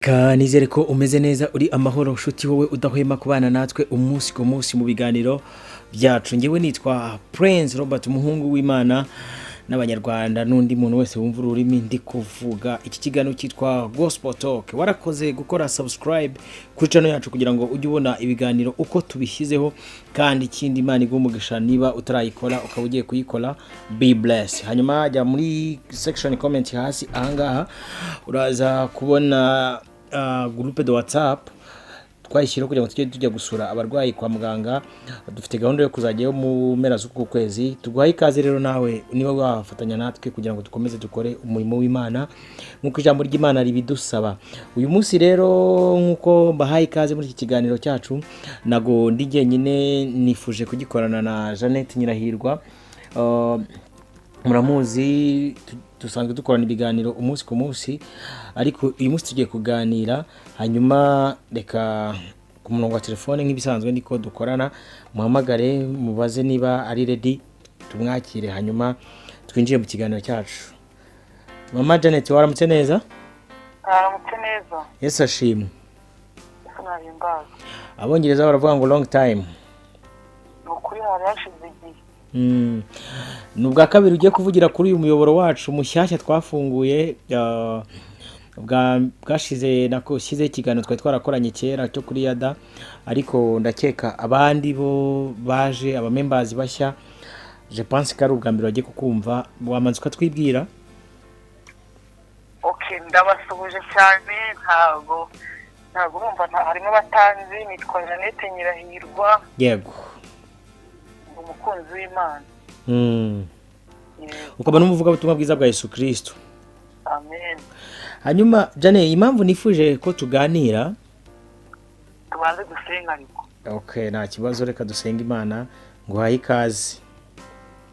Ka nizere ko umeze neza, uri amahoro nshuti, wowe udahwema kubana natwe umunsi ku munsi mu biganiro byacu. Ngewe nitwa Prince Robert, umuhungu w'Imana n'Abanyarwanda n'undi muntu wese wumva ururimi ndi kuvuga. Iki kiganiro cyitwa Gospel Talk. Warakoze gukora subscribe kuri channel yacu kugira ngo ujye ubona ibiganiro uko tubishyizeho. Kandi ikindi, Imana iguhe umugisha. Niba utarayikora ukaba ugiye kuyikora, be blessed. Hanyuma jya muri section comment hasi ahangaha, uraza kubona groupe de WhatsApp twayishyiraho kugira ngo tujye tujya gusura abarwayi kwa muganga. Dufite gahunda yo kuzajyayo mu mpera z'uku kwezi. Tuguhaye ikaze rero nawe niba wafatanya natwe kugira ngo dukomeze dukore umurimo w'Imana nk'uko ijambo ry'Imana ribidusaba. Uyu munsi rero, nk'uko mbahaye ikaze muri iki kiganiro cyacu, ntago ndi jyenyine, nifuje kugikorana na Jeannette Nyirahirwa. Muramuzi, dusanzwe dukorana ibiganiro umunsi ku munsi, ariko uyu munsi tugiye kuganira. Hanyuma reka ku murongo wa telefone, nk'ibisanzwe niko dukorana, muhamagare mubaze niba ari ready, tumwakire, hanyuma twinjire mu kiganiro cyacu. Mama Janet, waramutse neza? Aramutse neza. Yesu ashimwe. Ese nahimbaza. Abongereza baravuga ngo "long time". Ni ukuri, hari hashize igihe. Ni ubwa kabiri ugiye kuvugira kuri uyu muyoboro wacu mushyashya twafunguye. Bwashize nako shyizeho ikiganiro twari twarakoranye kera cyo kuri yada, ariko ndakeka abandi bo baje, abamembazi bashya, je pense ko ari ubwa mbere bagiye kukumva. Wamanza ukatwibwira? OK, ndabasuhuje cyane. Ntabwo urumva harimo abatanzi. Nitwa Jeannette Nyirahirwa. Ndi umukunzi w'Imana. Yego. Ukaba n'umuvugabutumwa bwiza bwa Yesu Kristo. Amen. Hanyuma Jane, impamvu nifuje ko tuganira Tubanze dusenga ariko. OK, nta kibazo, reka dusenge Imana. Nguhaye ikaze.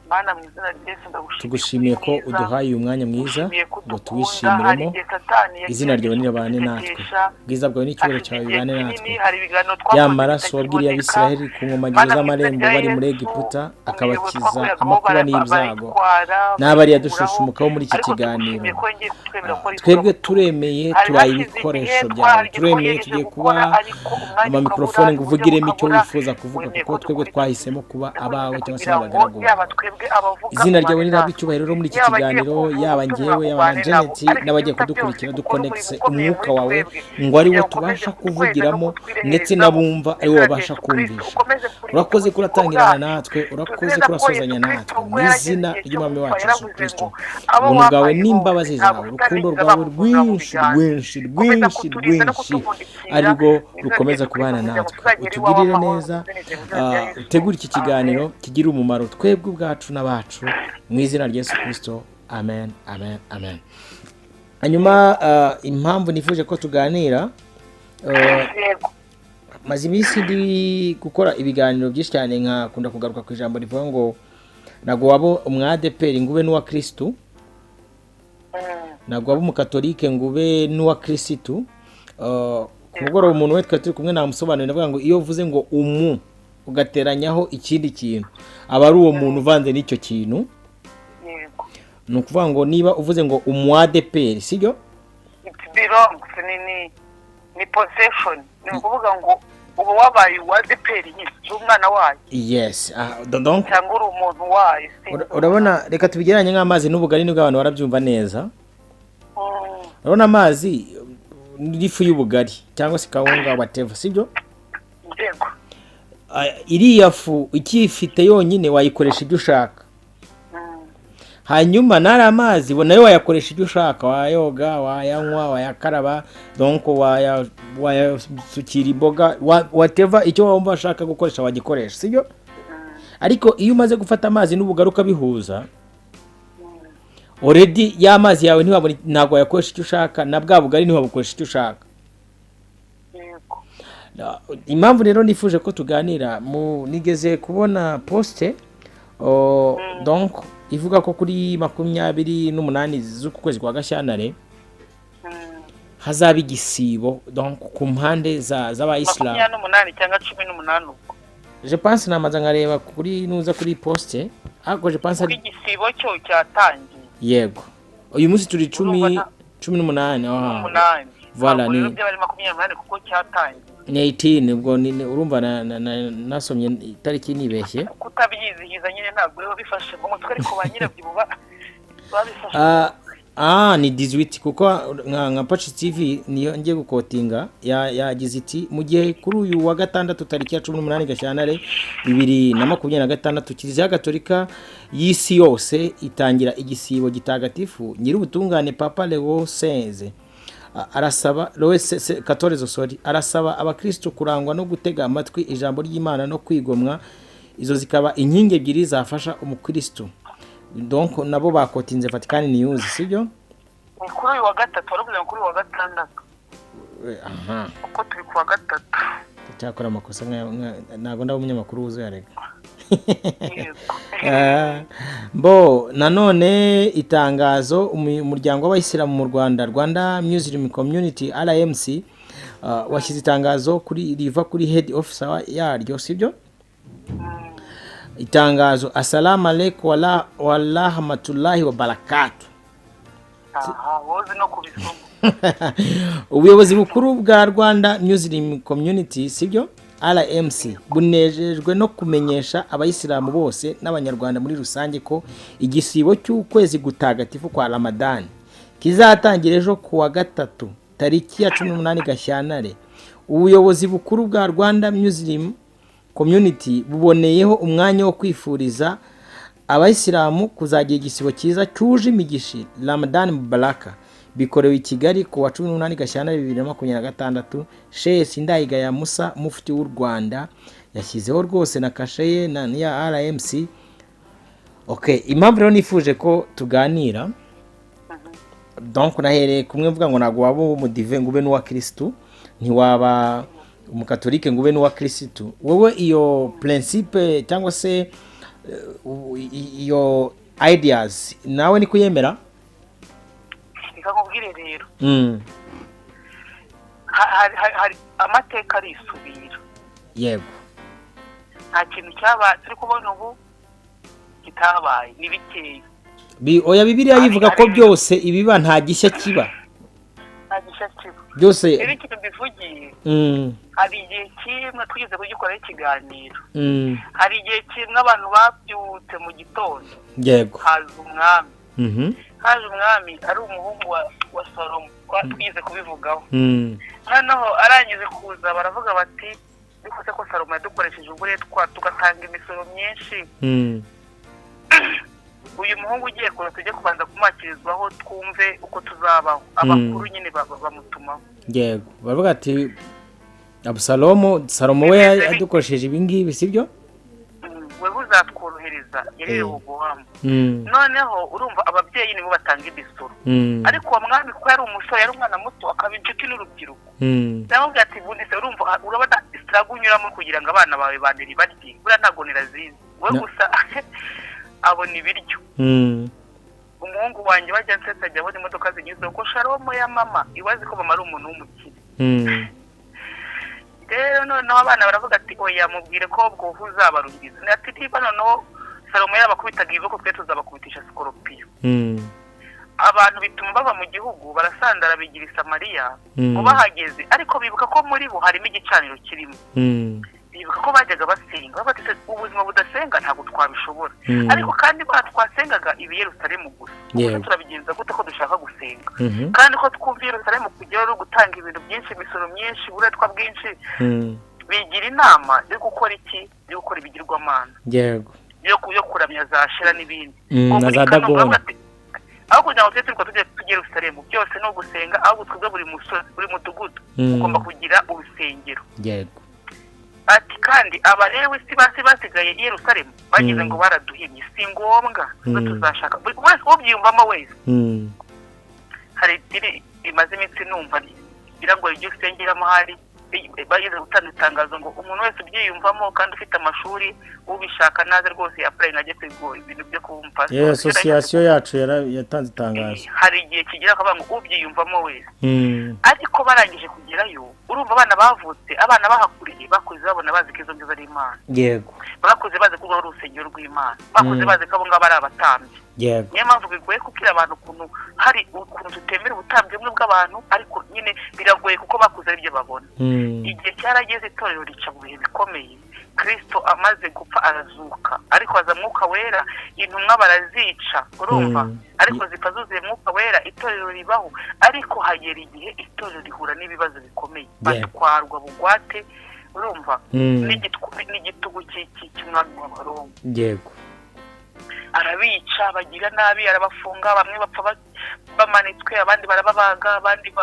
Mana, mu izina rya Yesu, ndagushimiye. Tugushimiye ko mwiza. Uduhaye uyu mwanya mwiza Ngushimiye ko ngo udukunda. Hari tuwishimiremo. igihe Satani Izina ryawe nirabane natwe, kuducecekesha. Ubwiza bwawe n'icyubahiro Hashize cyawe igihe bibane kinini, natwe. hari ibiganiro twakoze Ya maraso wabwiriye bitakiboneka. Abisiraheli ku nkomanizo Mana, mu izina z'amarembo rya bari muri Yesu, Egiputa, umuyoboro akabakiza twakoreragaho amakuba n'ibyago, barayitwara, n'abariya bayikuraho. Dushushukaho muri iki Ariko kiganiro. tugushimiye ko wongeye kutwemerera gukora Twebwe ivugabutumwa. turemeye, Hari tubaye hashize igihe ibikoresho byawe, twari turemeye, twagerageje tugiye kuba gukora, ariko umwanya amamikorofone ngo ukabura, uvugiremo icyo uburyo wifuza kuvuga, wemeye kuko ko twebwe dukora twahisemo kuba abawe cyangwa se kugira ngo abagaragu yaba bawe. twebwe abavuga Izina ryawe ubane nirihabwe natwe, icyubahiro rero muri iki yaba abagiye kiganiro, kuvuga yaba ubutumwa njyewe, yaba na ubane nabo, Janet ariko n'abagiye ibiruta byose kudukurikira, ukore dukonekise umurimo ukomeye umwuka muri wawe twebwe, ngo ari wo kugira ngo ukomeze tubasha kutweza no kuvugiramo, ndetse kutwireherezamo. n'abumva ari wo Izina rya babasha Yesu Kristo, kumvisha. ukomeze kurinda Urakoze ubugingo kuratangirana bwacu. natwe, Tuzi urakoze neza ko Yesu kurasozanya Kristo natwe, ubwo mu yarageze izina igihe cyo ry'Umwami gupfa wacu Yesu yaravuze Kristo. ngo abo Ubuntu bwawe wampaye bose n'imbabazi ntabwo zawe, Satani urukundo yigeze rwawe bamukura mu rwinshi biganza. rwinshi Komeza rwinshi kuturinda no rwinshi kutubundikira arirwo mu izina rya rukomeza Yesu Kristo, kubana kugira ngo natwe, tuzagere iwawe utugirire amahoro neza, tuzeneze mu izina rya Yesu. Utegure iki kiganiro Amen. kigire umumaro twebwe ubwacu n'abacu, mu izina rya Yesu Kristo, amen, amen, amen. Hanyuma impamvu nifuje ko tuganira, maze iminsi ndi gukora ibiganiro byinshi cyane, nkakunda kugaruka ku ijambo rivuga ngo ntabwo waba umwadeperi ngo ube n'uwa Kirisitu, ntabwo waba umukatolike ngo ube n'uwa Kirisitu. Ku mugoroba umuntu we twari turi kumwe namusobanurira, ndavuga ngo iyo uvuze ngo umu ugateranyaho ikindi kintu, aba ari uwo muntu uvanze n'icyo kintu. Ni ukuvuga ngo niba uvuze ngo umwadeperi, sibyo? It belongs, ni possession, ni ukuvuga ngo uba wabaye uwa ADEPR nyine, uri umwana wayo. Yes, donc Cyangwa uri umuntu wayo. Urabona, reka tubigereranye nk'amazi n'ubugari, nibwo abantu barabyumva neza. Urabona amazi n'ifu y'ubugari cyangwa se kawunga, whatever, sibyo? Yego. Iriya fu ikifite yonyine wayikoresha ibyo ushaka. Hanyuma n'ari amazi nayo wayakoresha ibyo ushaka, wayoga, wayanywa, wayakaraba, donc wayasukira imboga, whatever icyo wumva ushaka gukoresha wagikoresha, sibyo? Ariko iyo umaze gufata amazi n'ubugari ukabihuza, already ya mazi yawe ntiwabona, ntabwo wayakoresha icyo ushaka, na bwa bugari ntiwabukoresha icyo ushaka. Impamvu rero nifuje ko tuganira, mu nigeze kubona poste donc ivuga ko kuri 28 z'uku kwezi kwa Gashyantare hazaba igisibo, donc ku mpande z'abayisilamu. 28 cyangwa 18 ubwo. Je pense namaze nkareba kuri nuza kuri poste, ariko je pense Kuko igisibo cyo cyatangiye. Yego, uyu munsi turi Urumva 18, aha. 8. Voilà, Ntabwo rero ni byaba ari 28 kuko cyatangiye. Ni 18, ubwo urumva nasomye itariki nibeshye. Kutabyizihiza nyine ntabwo rero bifashe mu mutwe, ariko ba nyirabyo ubu babifashe. Ni 18, kuko nka Pacis TV niyo ngiye guquotinga, yagize iti: "Mu gihe kuri uyu wa gatandatu tariki ya 18 Gashyantare 2026 Kiliziya Gatolika y'isi yose itangira igisibo gitagatifu, Nyir'ubutungane Papa Leo XVI arasaba, Leo 14, sorry, arasaba abakristo kurangwa no gutega amatwi ijambo ry'Imana no kwigomwa, izo zikaba inkingi ebyiri zafasha umukristo." Donc nabo baquotinze Vatican News, sibyo? Ni kuri uyu wa gatatu, waravuze ngo kuri uyu wa gatandatu. Aha. Kuko turi ku wa gatatu. Cyakora amakosa ntabwo ndaba umunyamakuru wuzuye arega. Yego. Bo nanone itangazo umuryango w'abayisilamu mu Rwanda, Rwanda Muslim Community, RMC, washyize itangazo kuri riva kuri head officer yaryo, sibyo? Itangazo: "Assalamu alaikum wa rahmatullahi wa barakatuh." Aha wozi no kubisoma. Ubuyobozi bukuru bwa Rwanda Muslim Community, sibyo, RMC, bunejejwe no kumenyesha abayisilamu bose n'abanyarwanda muri rusange ko igisibo cy'ukwezi gutagatifu kwa Ramadani kizatangira ejo ku wa gatatu tariki ya 18 Gashyantare. Ubuyobozi bukuru bwa Rwanda Muslim Community buboneyeho umwanya wo kwifuriza abayisilamu kuzagira igisibo cyiza cyuje imigisha, Ramadan Mubaraka. Bikorewe i Kigali ku wa 18 Gashyantare 2026. Sheikh Sindayigaya Musa, Mufti w'u Rwanda, yashyizeho rwose na kashe ye na ya RMC. Okay, impamvu rero nifuje ko tuganira, donc nahereye kumwe mvuga ngo ntabwo waba umudive ngo ube n'uwa Kirisitu, ntiwaba umukatolike ngo ube n'uwa Kirisitu. Wowe iyo principe cyangwa se iyo ideas nawe ni kuyemera? Reka nkubwire rero. Hari amateka arisubira. Nta kintu cyaba turi kubona ubu kitabaye, ni bikeya. Oya, Bibiliya yivuga ko byose ibiba nta gishya kiba. Nta gishya kiba. Byose. Rero ikintu mbivugiye, hari igihe kimwe twigeze kugikoraho ikiganiro. Hari igihe kimwe abantu babyutse mu gitondo, haza umwami. Haje umwami ari umuhungu wa Salomo, twigeze kubivugaho. Noneho arangije kuza baravuga bati: "Ariko se ko Salomo yadukoresheje uburetwa, tugatanga imisoro myinshi, uyu muhungu ugiye kuza tujye kubanza kumwakirizwaho twumve uko tuzabaho." Abakuru nyine bamutumaho. Yego, baravuga ati: "Abusalomo, Salomo we yadukoresheje ibi ngibi," sibyo? Wewe uzatworohereza, yari Rehobowamu. Noneho urumva ababyeyi nibo batanga imisoro. Ariko uwo mwami kuko yari umusore, yari umwana muto, akaba inshuti n'urubyiruko, ndamubwira ati: "Ubundi se urumva urabona struggle unyuramo kugira ngo abana bawe baneri barye? Buriya ntabwo nirazizi we gusa abona ibiryo." Umuhungu wanjye bajya nsetsa, ajya abona imodoka zinyuzeho ko sharomo ya mama, iwazi ko mama ari umuntu w'umukire. Rero noneho abana baravuga ati: "Oya, mubwire ko ubwo uzabaruhiriza." Ati: "Niba noneho Salomo yabakubitaga ibiboko, twe tuzabakubitisha sikoropiyo." Abantu bituma bava mu gihugu, barasandara, bigira i Samariya. Ngo bahageze ariko bibuka ko muri bo harimo igicaniro kirimo. Bibuka ko bajyaga basenga, bavuga ati: "Ubuzima budasenga ntabwo twabishobora." Ariko kandi ba twasengaga ibi Yerusalemu gusa. Ubu turabigenza gute ko dushaka gusenga, kandi ko twumva i Yerusalemu kujyayo ari ugutanga ibintu byinshi, imisoro myinshi, uburetwa bwinshi? Bigira inama yo gukora iki? Yo gukora ibigirwamana, yo kuramya za Shera n'ibindi. Ngo na muri za kano Dagoni. baravuga ati: "Aho kugira ngo tujye twirirwa tujya i Yerusalemu, byose ni ugusenga, ahubwo twebwe buri musozi, buri mudugudu ugomba kugira urusengero." Ati: "Kandi Abalewi si basi basigaye i Yerusalemu bagize ngo baraduhimye, si ngombwa, twe tuzashaka buri wese ubyiyumvamo wese." Hari idini rimaze iminsi numva ngira ngo iryo usengeramo, hari bageze gutanga itangazo ngo umuntu wese ubyiyumvamo kandi ufite amashuri, ubishaka naze rwose yapplyinga ajye kwiga ibintu byo kuba umupasitori. Association yacu yatanze itangazo. Hari igihe kigera akavuga ngo ubyiyumvamo wese. Ariko barangije kugerayo, urumva abana bavutse, abana bahakuriye, bakuze babona bazi ko izo ngizo ari Imana. Bakuze bazi ko urwo ari urusengero rw'Imana, bakuze bazi ko abo ngabo ari abatambyi. Yego. Niyo mpamvu bigoye kubwira abantu ukuntu hari ukuntu tutemera ubutambyi bumwe bw'abantu, ariko nyine biragoye kuko bakuze aribyo babona. Igihe cyarageze itorero rica mu bihe bikomeye. Kristo amaze gupfa arazuka, ariko aza Mwuka Wera, intumwa barazica, urumva, ariko zipfa zuzuye Mwuka Wera, itorero ribaho. Ariko hagera igihe itorero rihura n'ibibazo bikomeye, batwarwa bugwate, urumva, n'igitugu cy'umwami w'Abaroma. Yego. Arabica, bagira nabi, arabafunga, bamwe bapfa bamanitswe, abandi barababaga, abandi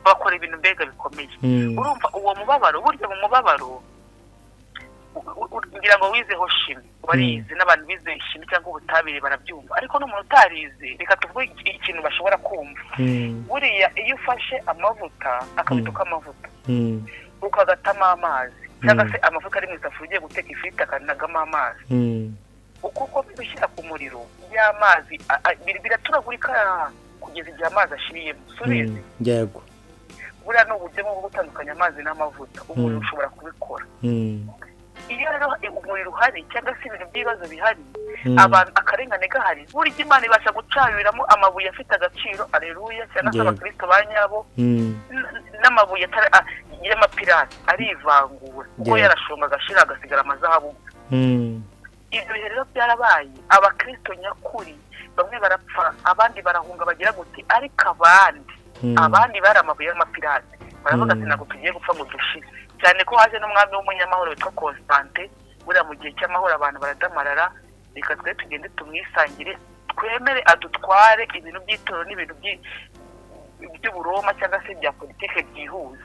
bakora ibintu mbega bikomeye. Urumva uwo mubabaro, burya mu mubabaro ngira ngo wizeho shimi, barize n'abantu bize shimi cyangwa ubutabire barabyumva, ariko n'umuntu utarize reka tuvuge ikintu bashobora kumva. Buriya iyo ufashe amavuta, akabido k'amavuta, ukagatamo amazi, cyangwa se amavuta ari mu isafuriya ugiye guteka ifiriti akanagamo amazi, uko ukomeza ushyira ku muriro y'amazi biraturagurika kugeza igihe amazi ashiriyemo. Subize. Yego. Buriya ni uburyo bwo gutandukanya amazi n'amavuta, umuriro ushobora kubikora. Iyo rero umuriro uhari cyangwa se ibintu by'ibibazo bihari, abantu akarengane gahari, burya Imana ibasha gucariramo amabuye afite agaciro, aleluya, cyangwa se abakristo ba nyabo, n'amabuye y'amapirati arivangura, kuko yarashonga agashira agasigara amazahabu. Ibyo bihe rero byarabaye, abakristo nyakuri bamwe barapfa, abandi barahunga bagira guti, ariko abandi bari amabuye y'amapirati baravuga ati ntabwo tugiye gupfa ngo dushire. Cyane ko haje n'umwami w'umunyamahoro witwa Constante, buriya mu gihe cy'amahoro abantu baradamarara, reka twe tugende tumwisangire, twemere adutware ibintu by'itorero n'ibintu by'uburoma cyangwa se bya politike byihuza.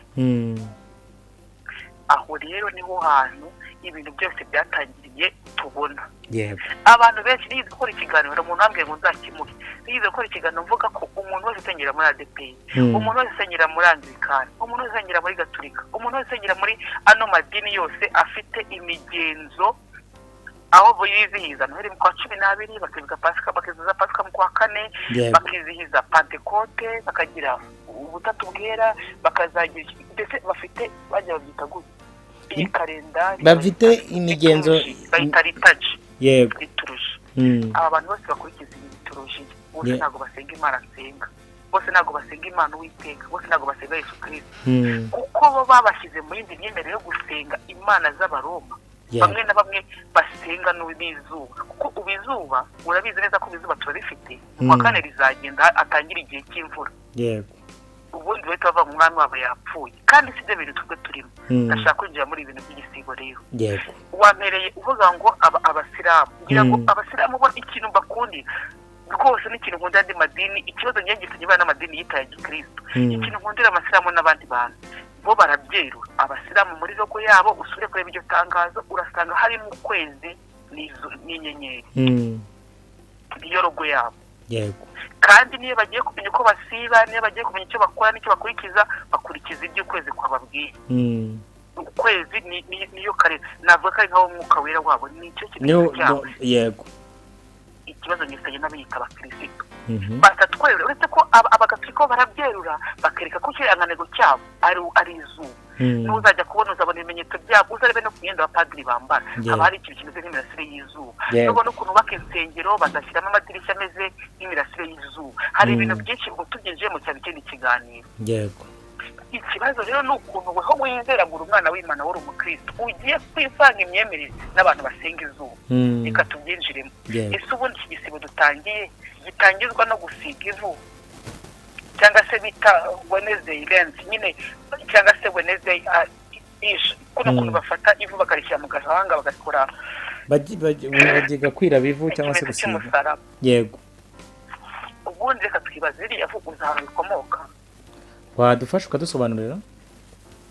Aho rero niho hantu ibintu byose byatangiriye tubona. Abantu benshi nize gukora ikiganiro, umuntu ambwiye ngo nzakimuhe, nize gukora ikiganiro mvuga ko umuntu wese usengera muri ADEPR, umuntu wese usengera muri Anglikani, umuntu wese usengera muri Gatulika, umuntu wese usengera muri ano madini yose afite imigenzo aho bizihiza Noheli mu kwa 12, bakizihiza Pasika, bakizihiza Pasika mu kwa 4, bakizihiza Pentekote, bakagira ubutatu bwera, bakazagira ndetse bafite bajya babyita gute iyi kalendari, bafite imigenzo bayita liturgy. Yego. Liturgy. Aba bantu bose bakurikiza iyi liturgy, bose ntabwo basenga Imana nsenga, bose ntabwo basenga Imana Uwiteka, bose ntabwo basenga Yesu Kristo, kuko bo babashyize mu yindi myemerere yo gusenga imana z'Abaroma. Bamwe na bamwe basenga n'izuba, kuko ubizuba urabizi neza ko ibizuba turabifite, mu kwa 4 rizagenda atangira igihe cy'imvura. Yego. Ubundi bahita bava mu mwami wabo yapfuye, kandi si byo bintu twebwe turimo. Ndashaka kwinjira muri ibintu by'igisigo rero. Yego. Wampereye uvuga ngo abasilamu, ngira ngo abasilamu bo ikintu bakundira rwose n'ikintu nkunda andi madini, ikibazo ngiye gifitanye n'amadini yitaye Gikristo, ikintu nkundira abasilamu n'abandi bantu bo barabyerura. Abasilamu muri rogo yabo usure kureba iryo tangazo, urasanga harimo ukwezi n'inyenyeri. Niyo rogo yabo. Yego. Kandi niyo bagiye kumenya uko basiba, niyo bagiye kumenya icyo bakora n'icyo bakurikiza, bakurikiza ibyo ukwezi kwababwiye. Ukwezi niyo kare navuga ko ari nkaho Umwuka Wera wabo nicyo kintu cyabo. Yego. Ikibazo gifitanye n'abiyita abakristo. Batatwerura, uretse ko abagatolika barabyerura bakereka ko ikirangantego cyabo ari izuba. N'uzajya kubona uzabona ibimenyetso byabo, uzarebe no ku myenda abapadiri bambara, haba hari ikintu kimeze nk'imirasire y'izuba. Nubona ukuntu bubaka insengero bazashyiramo amadirishya ameze nk'imirasire y'izuba. Hari ibintu byinshi ubu tubyinjiyemo cyane ikindi kiganiro. Yego. Ikibazo rero ni ukuntu weho wizera ngo umwana w'Imana wari umukristo ugiye kwisanga imyemerere n'abantu basenga izuba. Reka tubyinjiremo. Ese ubundi iki gisibo dutangiye gitangizwa no gusiga ivu, cyangwa se bita Wednesday Lent nyine, cyangwa se Wednesday ish, kuno kuntu bafata ivu bakarishyira mu gahanga bagakora bagiga kwira bivu cyangwa se gusiga. Yego. Ubundi reka twibaze iriya vu uzahantu bikomoka. Wadufasha ukadusobanurira?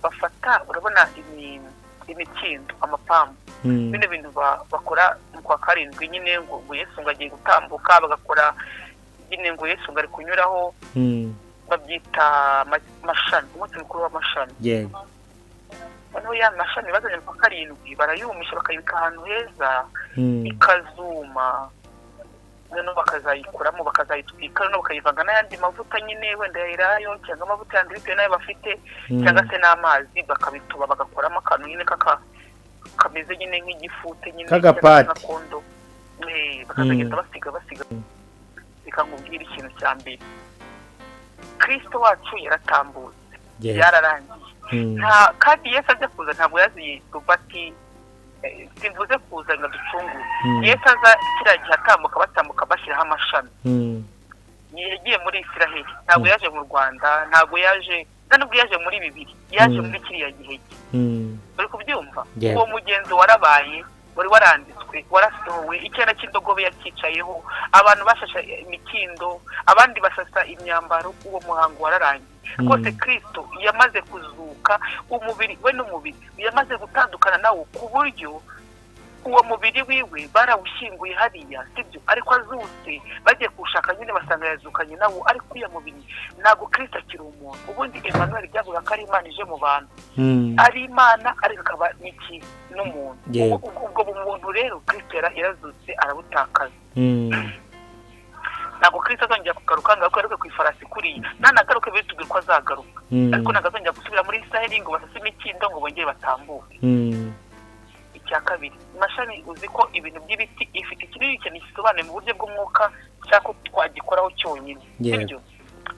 Bafata urabona imikindo, amapambo, bino bintu bakora mu kwa 7 nyine ngo Yesu ngo agiye gutambuka, bagakora nyine ngo Yesu ngo ari kunyuraho, babyita mashami, umunsi mukuru w'amashami. Yego. Noneho ya mashami bazanye mu kwa 7 barayumisha bakayibika ahantu heza, ikazuma, noneho bakazayikuramo bakazayitwika, noneho bakayivanga n'ayandi mavuta nyine wenda ya elayo cyangwa amavuta yandi bitewe n'ayo bafite, cyangwa se n'amazi, bakabituba bagakoramo akantu nyine kameze nyine nk'igifute nyine k'agapati, bakazagenda basiga. Reka nkubwire ikintu cya mbere, Kristo wacu yaratambutse, yararangiye. Kandi Yesu ajya kuza ntabwo yaziye Robert, simvuze kuza ngo ducungure. Yesu aza kiriya gihe atambuka, batambuka bashyiraho amashami. Yagiye muri Israheli, ntabwo yaje mu Rwanda, ntabwo yaje, nta nubwo yaje muri bibiri, yaje muri kiriya gihe cye. Uri kubyumva? Uwo mugenzi warabaye, wari waranditswe, warasohowe, icyana cy'indogobe yakicayeho, abantu bashasha imikindo, abandi basasa imyambaro, uwo muhango wararangiye. Rwose Kristo yamaze kuzuka, umubiri we n'umubiri yamaze gutandukana nawo, ku buryo uwo mubiri wiwe barawushyinguye hariya, sibyo? Ariko azutse bagiye kuwushaka nyine basanga yazukanye nawo, ariko uriya mubiri ntabwo Kristo akiri umuntu. Ubundi Emmanuel byavuga ko ari Imana ije mu bantu, ari Imana ariko akaba n'iki n'umuntu. Ubwo bumuntu rero Kristo yarazutse arabutakaza. Ntabwo Kristo azongera kugaruka ngo agaruke ku ifarasi kuriya, nanagaruke bitubwira ko azagaruka, ariko ntabwo azongera gusubira muri Israheli ngo basase imikindo ngo bongere batambuke. Icya kabiri, mashami, uzi ko ibintu by'ibiti ifite ikindi kintu gisobanuye mu buryo bw'umwuka cyangwa twagikoraho cyonyine, sibyo?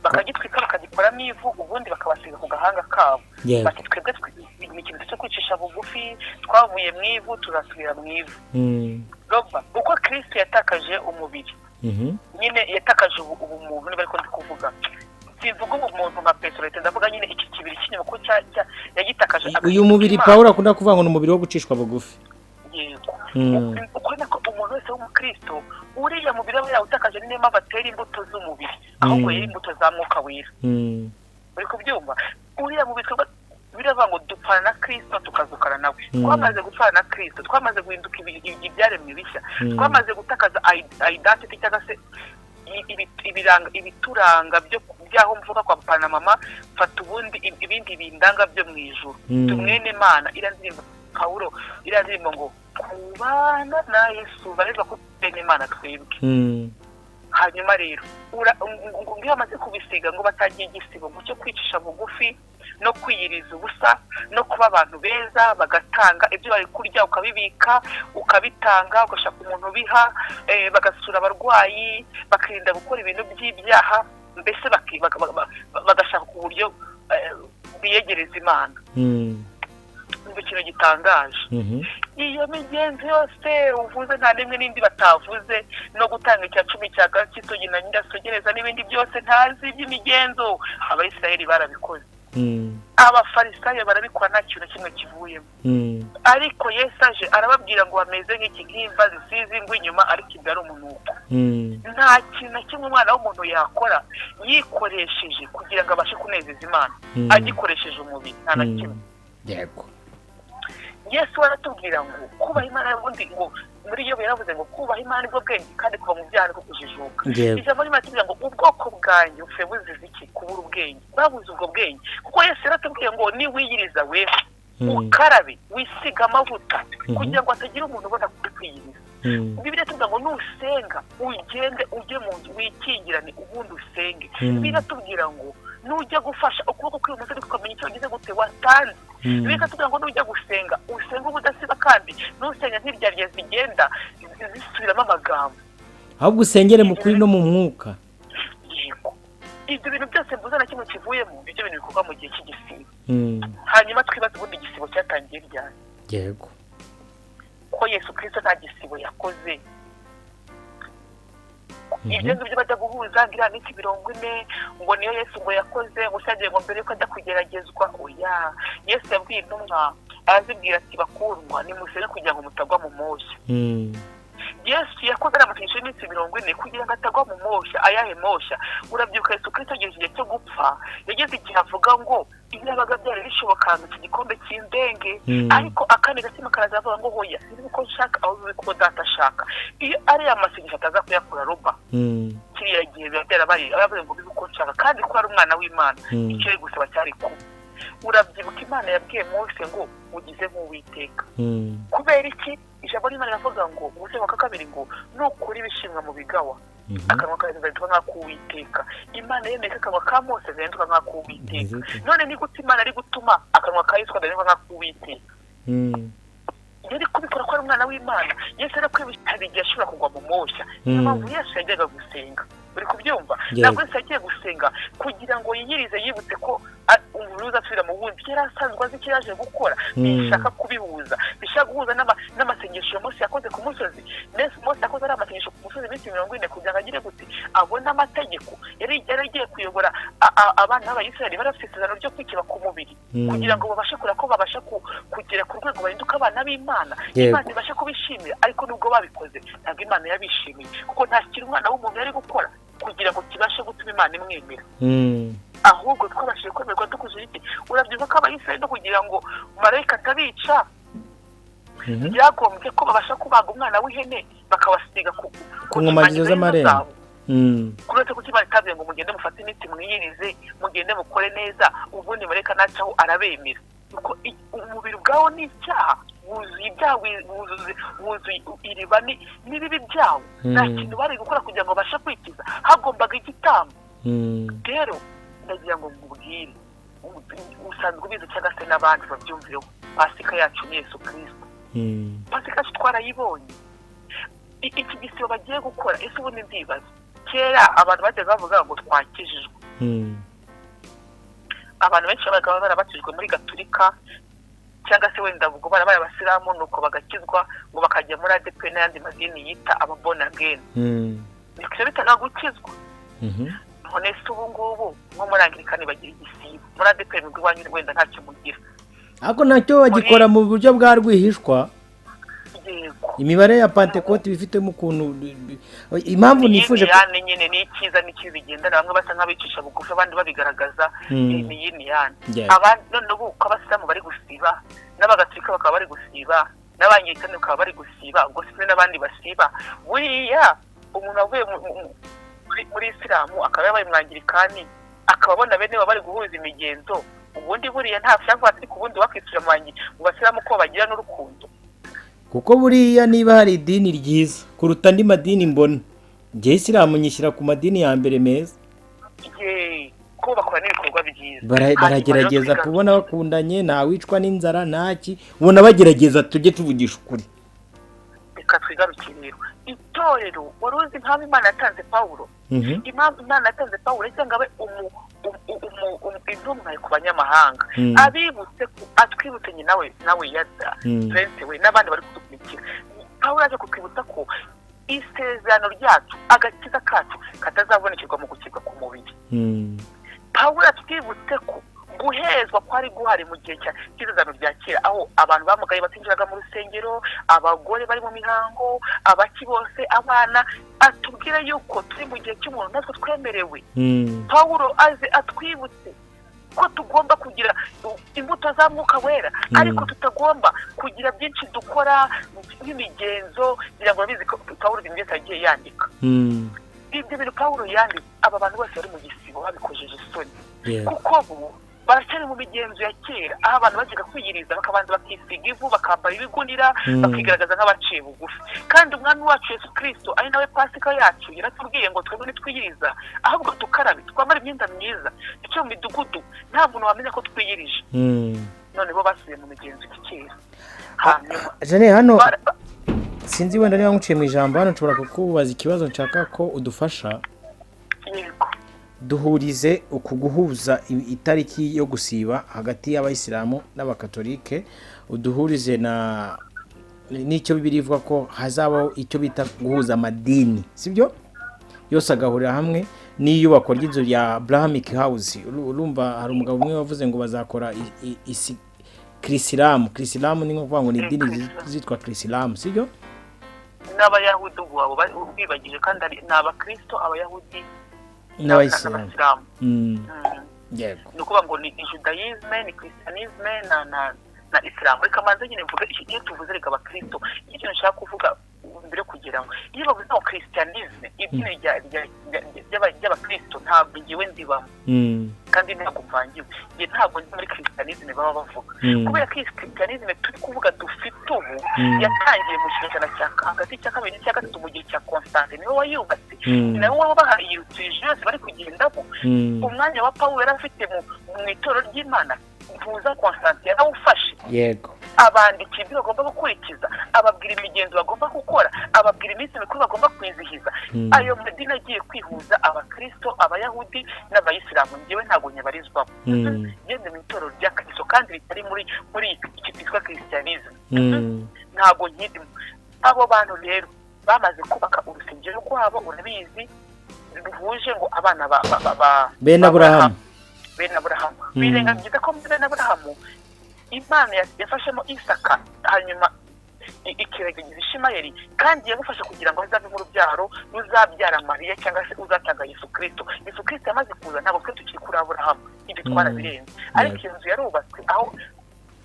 Bakagitwika bakagikoramo ivu, ubundi bakabasiga ku gahanga kabo, bati twebwe ni ikintu cyo kwicisha bugufi, twavuye mu ivu tuzasubira mu ivu. Roba, uko Kristo yatakaje umubiri, nyine yatakaje ubumuntu, niba ariko ndi kuvuga, simvuga ubumuntu nka Petero, ndavuga nyine iki kibiri cy'inyuma ko yagitakaje. Uyu mubiri Pawulo akunda kuvuga ngo ni umubiri wo gucishwa bugufi. Yego. Uko nako umuntu wese w'umukristo uriya mubiri we yawutakaje, niyo mpamvu atera imbuto z'umubiri, ahubwo yera imbuto za Mwuka Wera. Uri kubyumva? Uriya mubiri biravuga ngo dupfana na Kristo tukazukana nawe. Twamaze gupfana na Kristo, twamaze guhinduka ibyaremwe bishya, twamaze gutakaza identity cyangwa se ibiranga, ibituranga byo byaho mvuga kwa papa na mama, fata ubundi ibindi bindanga byo mu ijuru. Tumwene Imana, iriya ndirimbo Pawulo, iriya ndirimbo ngo kubana na Yesu, bareba ko bene Imana twebwe. Hanyuma rero ngo iyo bamaze kubisiga ngo batagiye igisibo ngo cyo kwicisha bugufi no kwiyiriza ubusa no kuba abantu beza, bagatanga ibyo bari kurya ukabibika ukabitanga, ugashaka umuntu ubiha, bagasura abarwayi, bakirinda gukora ibintu by'ibyaha, mbese bagashaka ku buryo biyegereza Imana. Ikintu gitangaje, iyo migenzo yose uvuze nta rimwe n'indi batavuze, no gutanga icya cumi cya gakitogi na nyirasogereza n'ibindi byose ntazi by'imigenzo, Abayisiraheli barabikoze, Abafarisayo barabikora, nta kintu kimwe kivuyemo. Ariko Yesu aje arababwira ngo bameze nk'iki, nk'imva zisize ingwa inyuma ariko imbere ari umunuko. Nta kintu na kimwe umwana w'umuntu yakora yikoresheje kugira ngo abashe kunezeza Imana, agikoresheje umubiri, nta na kimwe. Yego. Yesu aratubwira ngo kubaha Imana, ubundi ngo muri iyo yaravuze ngo kubaha Imana nibwo bwenge, kandi kuva mu byaha niko kujijuka. Ijambo ry'Imana ritubwira ngo ubwoko bwanjye bupfuye buzize iki? Kubura ubwenge. Babuze ubwo bwenge, kuko Yesu yaratubwiye ngo niwiyiriza wewe ukarabe wisiga amavuta kugira ngo hatagira umuntu ubona kuri kwiyiriza. Bibiliya itubwira ngo nusenga ugende ujye mu nzu wikingirane ubundi usenge. Bibiliya itubwira ngo nujya gufasha ukuboko kw'ibumoso ukamenya icyo wagize gute watanze. Bibiliya itubwira ngo nujya gusenga usenge ubudasiba, kandi nusenga nk'iryarya zigenda zisubiramo amagambo, ahubwo usengere mu kuri no mu mwuka. Yego. Ibyo bintu byose mvuze na kimwe kivuyemo, ibyo bintu bikorwa mu gihe cy'igisibo. Hanyuma twibaze ubundi igisibo cyatangiye ryari? Yego. Ko Yesu Kristo nta gisibo yakoze. Ibyo ngibyo bajya guhuza ngira n'iki 40 ngo niyo Yesu ngo yakoze, ngo cyagiye ngo mbere yuko ajya kugeragezwa. Oya, Yesu yabwiye intumwa arazibwira ati bakundwa nimusenge kugira ngo mutagwa mu moshya. Yesu yakoze amasengesho y'iminsi 40 kugira ngo atagwa mu moshya. Ayahe moshya? Urabyibuka Yesu Kristo ageze igihe cyo gupfa, yageze igihe avuga ngo ibyabaga byari bishoboka ngo iki gikombe cy'indenge, ariko akandi gatima karaza avuga ngo hoya sinzi uko nshaka ahubwo uko data ashaka. Iyo ari amasengesho ataza kuyakora Roba, kiriya gihe biba byarabaye, abavuze ngo bibe uko nshaka, kandi ko ari umwana w'Imana, icyo yari gusaba cyari kuba. Urabyibuka Imana yabwiye Mose ngo ugize nk'Uwiteka. Kubera iki? Ijambo ry'Imana riravuga ngo umusengo wa kabiri ngo nukuri ibishimwa mu bigawa, akanwa kawe kazahinduka nk'ak'Uwiteka. Imana yemeye ko akanwa ka Mose gahinduka nk'ak'Uwiteka. None ni gute Imana ari gutuma akanwa ka Yesu kadahinduka nk'ak'Uwiteka? Yari kubikora ko ari umwana w'Imana. Yesu yari hari igihe ashobora kugwa mu moshya. Niyo mpamvu Yesu yajyaga gusenga. Uri kubyumva? Ntabwo Yesu yagiye gusenga kugira ngo yiyirize yibutse ko umubiri uzasubira mu wundi, yari asanzwe azi icyo yaje gukora. Bishaka kubihuza, bishaka guhuza n'amasengesho Mose yakoze ku musozi. Mose yakoze ari amasengesho ku musozi iminsi 40 kugira ngo agire gute abone amategeko. Yari yaragiye kuyobora abana b'Abayisiraheli, bari bafite isezerano ryo kwikiba ku mubiri kugira ngo babashe kureba ko babasha kugera ku rwego bahinduka abana b'Imana, Imana ibashe kubishimira. Ariko nubwo babikoze ntabwo Imana yabishimiye, kuko nta kintu umwana w'umuntu yari gukora kugira ngo kibashe gutuma Imana imwemera. Ahubwo twabashije kwemerwa dukoze iki? Urabyibuka ko Abayisiraheli no kugira ngo marayika atabica byagombye ko babasha kubaga umwana w'ihene bakawasiga ku nkomanizo z'amarembo. Kuretse kuko Imana itavuye ngo mugende mufate imiti mwiyirize, mugende mukore neza, ubundi marayika nacaho arabemera. Kuko umubiri ubwawo ni icyaha, wuzuye ibyaha, wuzuye iriba n'ibibi byawo. Nta kintu bari gukora kugira ngo babashe kwikiza, hagombaga igitambo. Rero ndagira ngo nkubwire, usanzwe ubizi cyangwa se n'abandi babyumvireho, Pasika yacu ni Yesu Kristo. Pasika yacu twarayibonye. Iki gisibo bagiye gukora, ese ubundi ndibaza, kera abantu bajyaga bavuga ngo twakijijwe. Abantu benshi babaga barabatijwe muri Gaturika cyangwa se wenda ubwo barabaye abasilamu, nuko bagakizwa ngo bakajya muri ADP n'ayandi madini yita aba born again. Niko bitaga gukizwa. None se ubu ngubu nko muri Anglikani bagira igisibo, muri ADP nubwo iwanyu wenda ntacyo mugira, ariko nacyo bagikora mu buryo bwa rwihishwa. Imibare ya Pentecote bifitemo ukuntu impamvu nifuje yani nyine ni icyiza n'ikibi bigendana, bamwe basa nk'abicisha bugufi abandi babigaragaza ni yini yani. Abandi none ubu ko abasilamu bari gusiba n'abagatolika bakaba bari gusiba n'abangirikani bakaba bari gusiba, ubwo se n'abandi basiba. Buriya umuntu avuye muri Isilamu akaba yabaye umwangirikani akaba abona bene baba bari guhuza imigenzo, ubundi buriya nta cyangwa ati kubundi wakisura mu basilamu ko bagira n'urukundo. Kuko buriya niba hari idini ryiza kuruta andi madini mbona, njye Isilamu nyishyira ku madini ya mbere meza. Ko bakora n'ibikorwa byiza, baragerageza kubona bakundanye, nta wicwa n'inzara ntaki, ubona bagerageza. Tujye tuvugisha ukuri. Reka twigarukire rero itorero. Wari uzi impamvu Imana yatanze Pawulo? Impamvu Imana yatanze Pawulo cyangwa abe intumwa ku banyamahanga, abibutse atwibutse nyine nawe yada Prince we n'abandi bari kudukurikira. Pawulo aje kutwibutsa ko isezerano ryacu, agakiza kacu katazabonekerwa mu gukirwa ku mubiri. Pawulo atwibutse ko guhezwa kwari guhari mu gihe cy'isezerano rya kera, aho abantu bamugaye batinjiraga mu rusengero, abagore bari mu mihango, abaki bose, abana. Atubwira yuko turi mu gihe cy'umuntu natwe twemerewe. Pawulo aze atwibutse ko tugomba kugira imbuto za Mwuka Wera, ariko tutagomba kugira byinshi dukora nk'imigenzo. Ngira ngo babizi ko Pawulo ibintu byose yagiye yandika. Ibyo bintu Pawulo yanditse, aba bantu bose bari mu gisibo babikojeje isoni, kuko bo baracyari mu migenzo ya kera, aho abantu bajyaga kwiyiriza bakabanza bakisiga ivu, bakambara ibigunira, bakigaragaza nk'abaciye bugufi. Kandi umwami wacu Yesu Kristo ari nawe Pasika yacu yaratubwiye ngo twebwe ntitwiyiriza, ahubwo tukarabe, twambara imyenda myiza, duce mu midugudu, nta muntu wamenya ko twiyirije. None bo basubiye mu migenzo ya kera. Jane, hano sinzi wenda niba nkuciye mu ijambo, hano nshobora kukubaza ikibazo nshaka ko udufasha. Yego. Duhurize uku guhuza itariki yo gusiba hagati y'abayisilamu n'abakatolike, uduhurize na n'icyo Bibiliya ivuga ko hazabaho icyo bita guhuza amadini, sibyo? Yose agahurira hamwe n'iyubakwa ry'inzu ya Abrahamic House. Urumva hari umugabo umwe wavuze ngo bazakora Kirisilamu. Kirisilamu ni nko kuvuga ngo ni idini zitwa Kirisilamu, sibyo? N'abayahudi ubwo bibagije, kandi ni abakristo, abayahudi n'abayisilamu. Yego. Ni ukuvuga ngo ni Judaisme, ni Christianisme na Islam. Reka manze nyine mvuge iyo tuvuze reka abakristo, ikintu nshaka kuvuga mbere kugira ngo iyo bavuze ngo Christianisme, idini ry'abakristo ntabwo ngiwe ndibamo, kandi ntabwo mvangiwe. Ngiye ntabwo ndi muri Christianisme baba bavuga, kubera ko Christianisme turi kuvuga dufite ubu yatangiye mu kinyejana cya hagati cya kabiri n'icya gatatu mu gihe cya Constantine, niwe wayubatse, nawe wabahaye iyo yose bari kugendamo. Umwanya wa Pawulo yari afite mu itorero ry'Imana mpuza Constantine yarawufashe. Yego. Abandikira ibyo bagomba gukurikiza, ababwira imigenzo bagomba gukora, ababwira iminsi mikuru bagomba kwizihiza. Ayo madini agiye kwihuza abakristo, abayahudi n'abayisilamu, njyewe ntabwo nyabarizwamo. Ngende mu itorero rya Kristo kandi ritari muri iki cyitwa Christianism, ntabwo nkirimo. Abo bantu rero bamaze kubaka urusengero rwabo, urabizi, ruhuje ngo abana ba bene Aburahamu, bene Aburahamu. Birengagiza ko muri bene Aburahamu Imana yafashemo Isaka, hanyuma ikiragiza Ishimayeli, kandi yamufasha kugira ngo azave mu rubyaro ruzabyara Mariya cyangwa se uzatanga Yesu Kristo. Yesu Kristo yamaze kuza, ntabwo twe tukiri kuri Aburahamu, ibyo twarabirenze. Ariko iyo nzu yarubatswe aho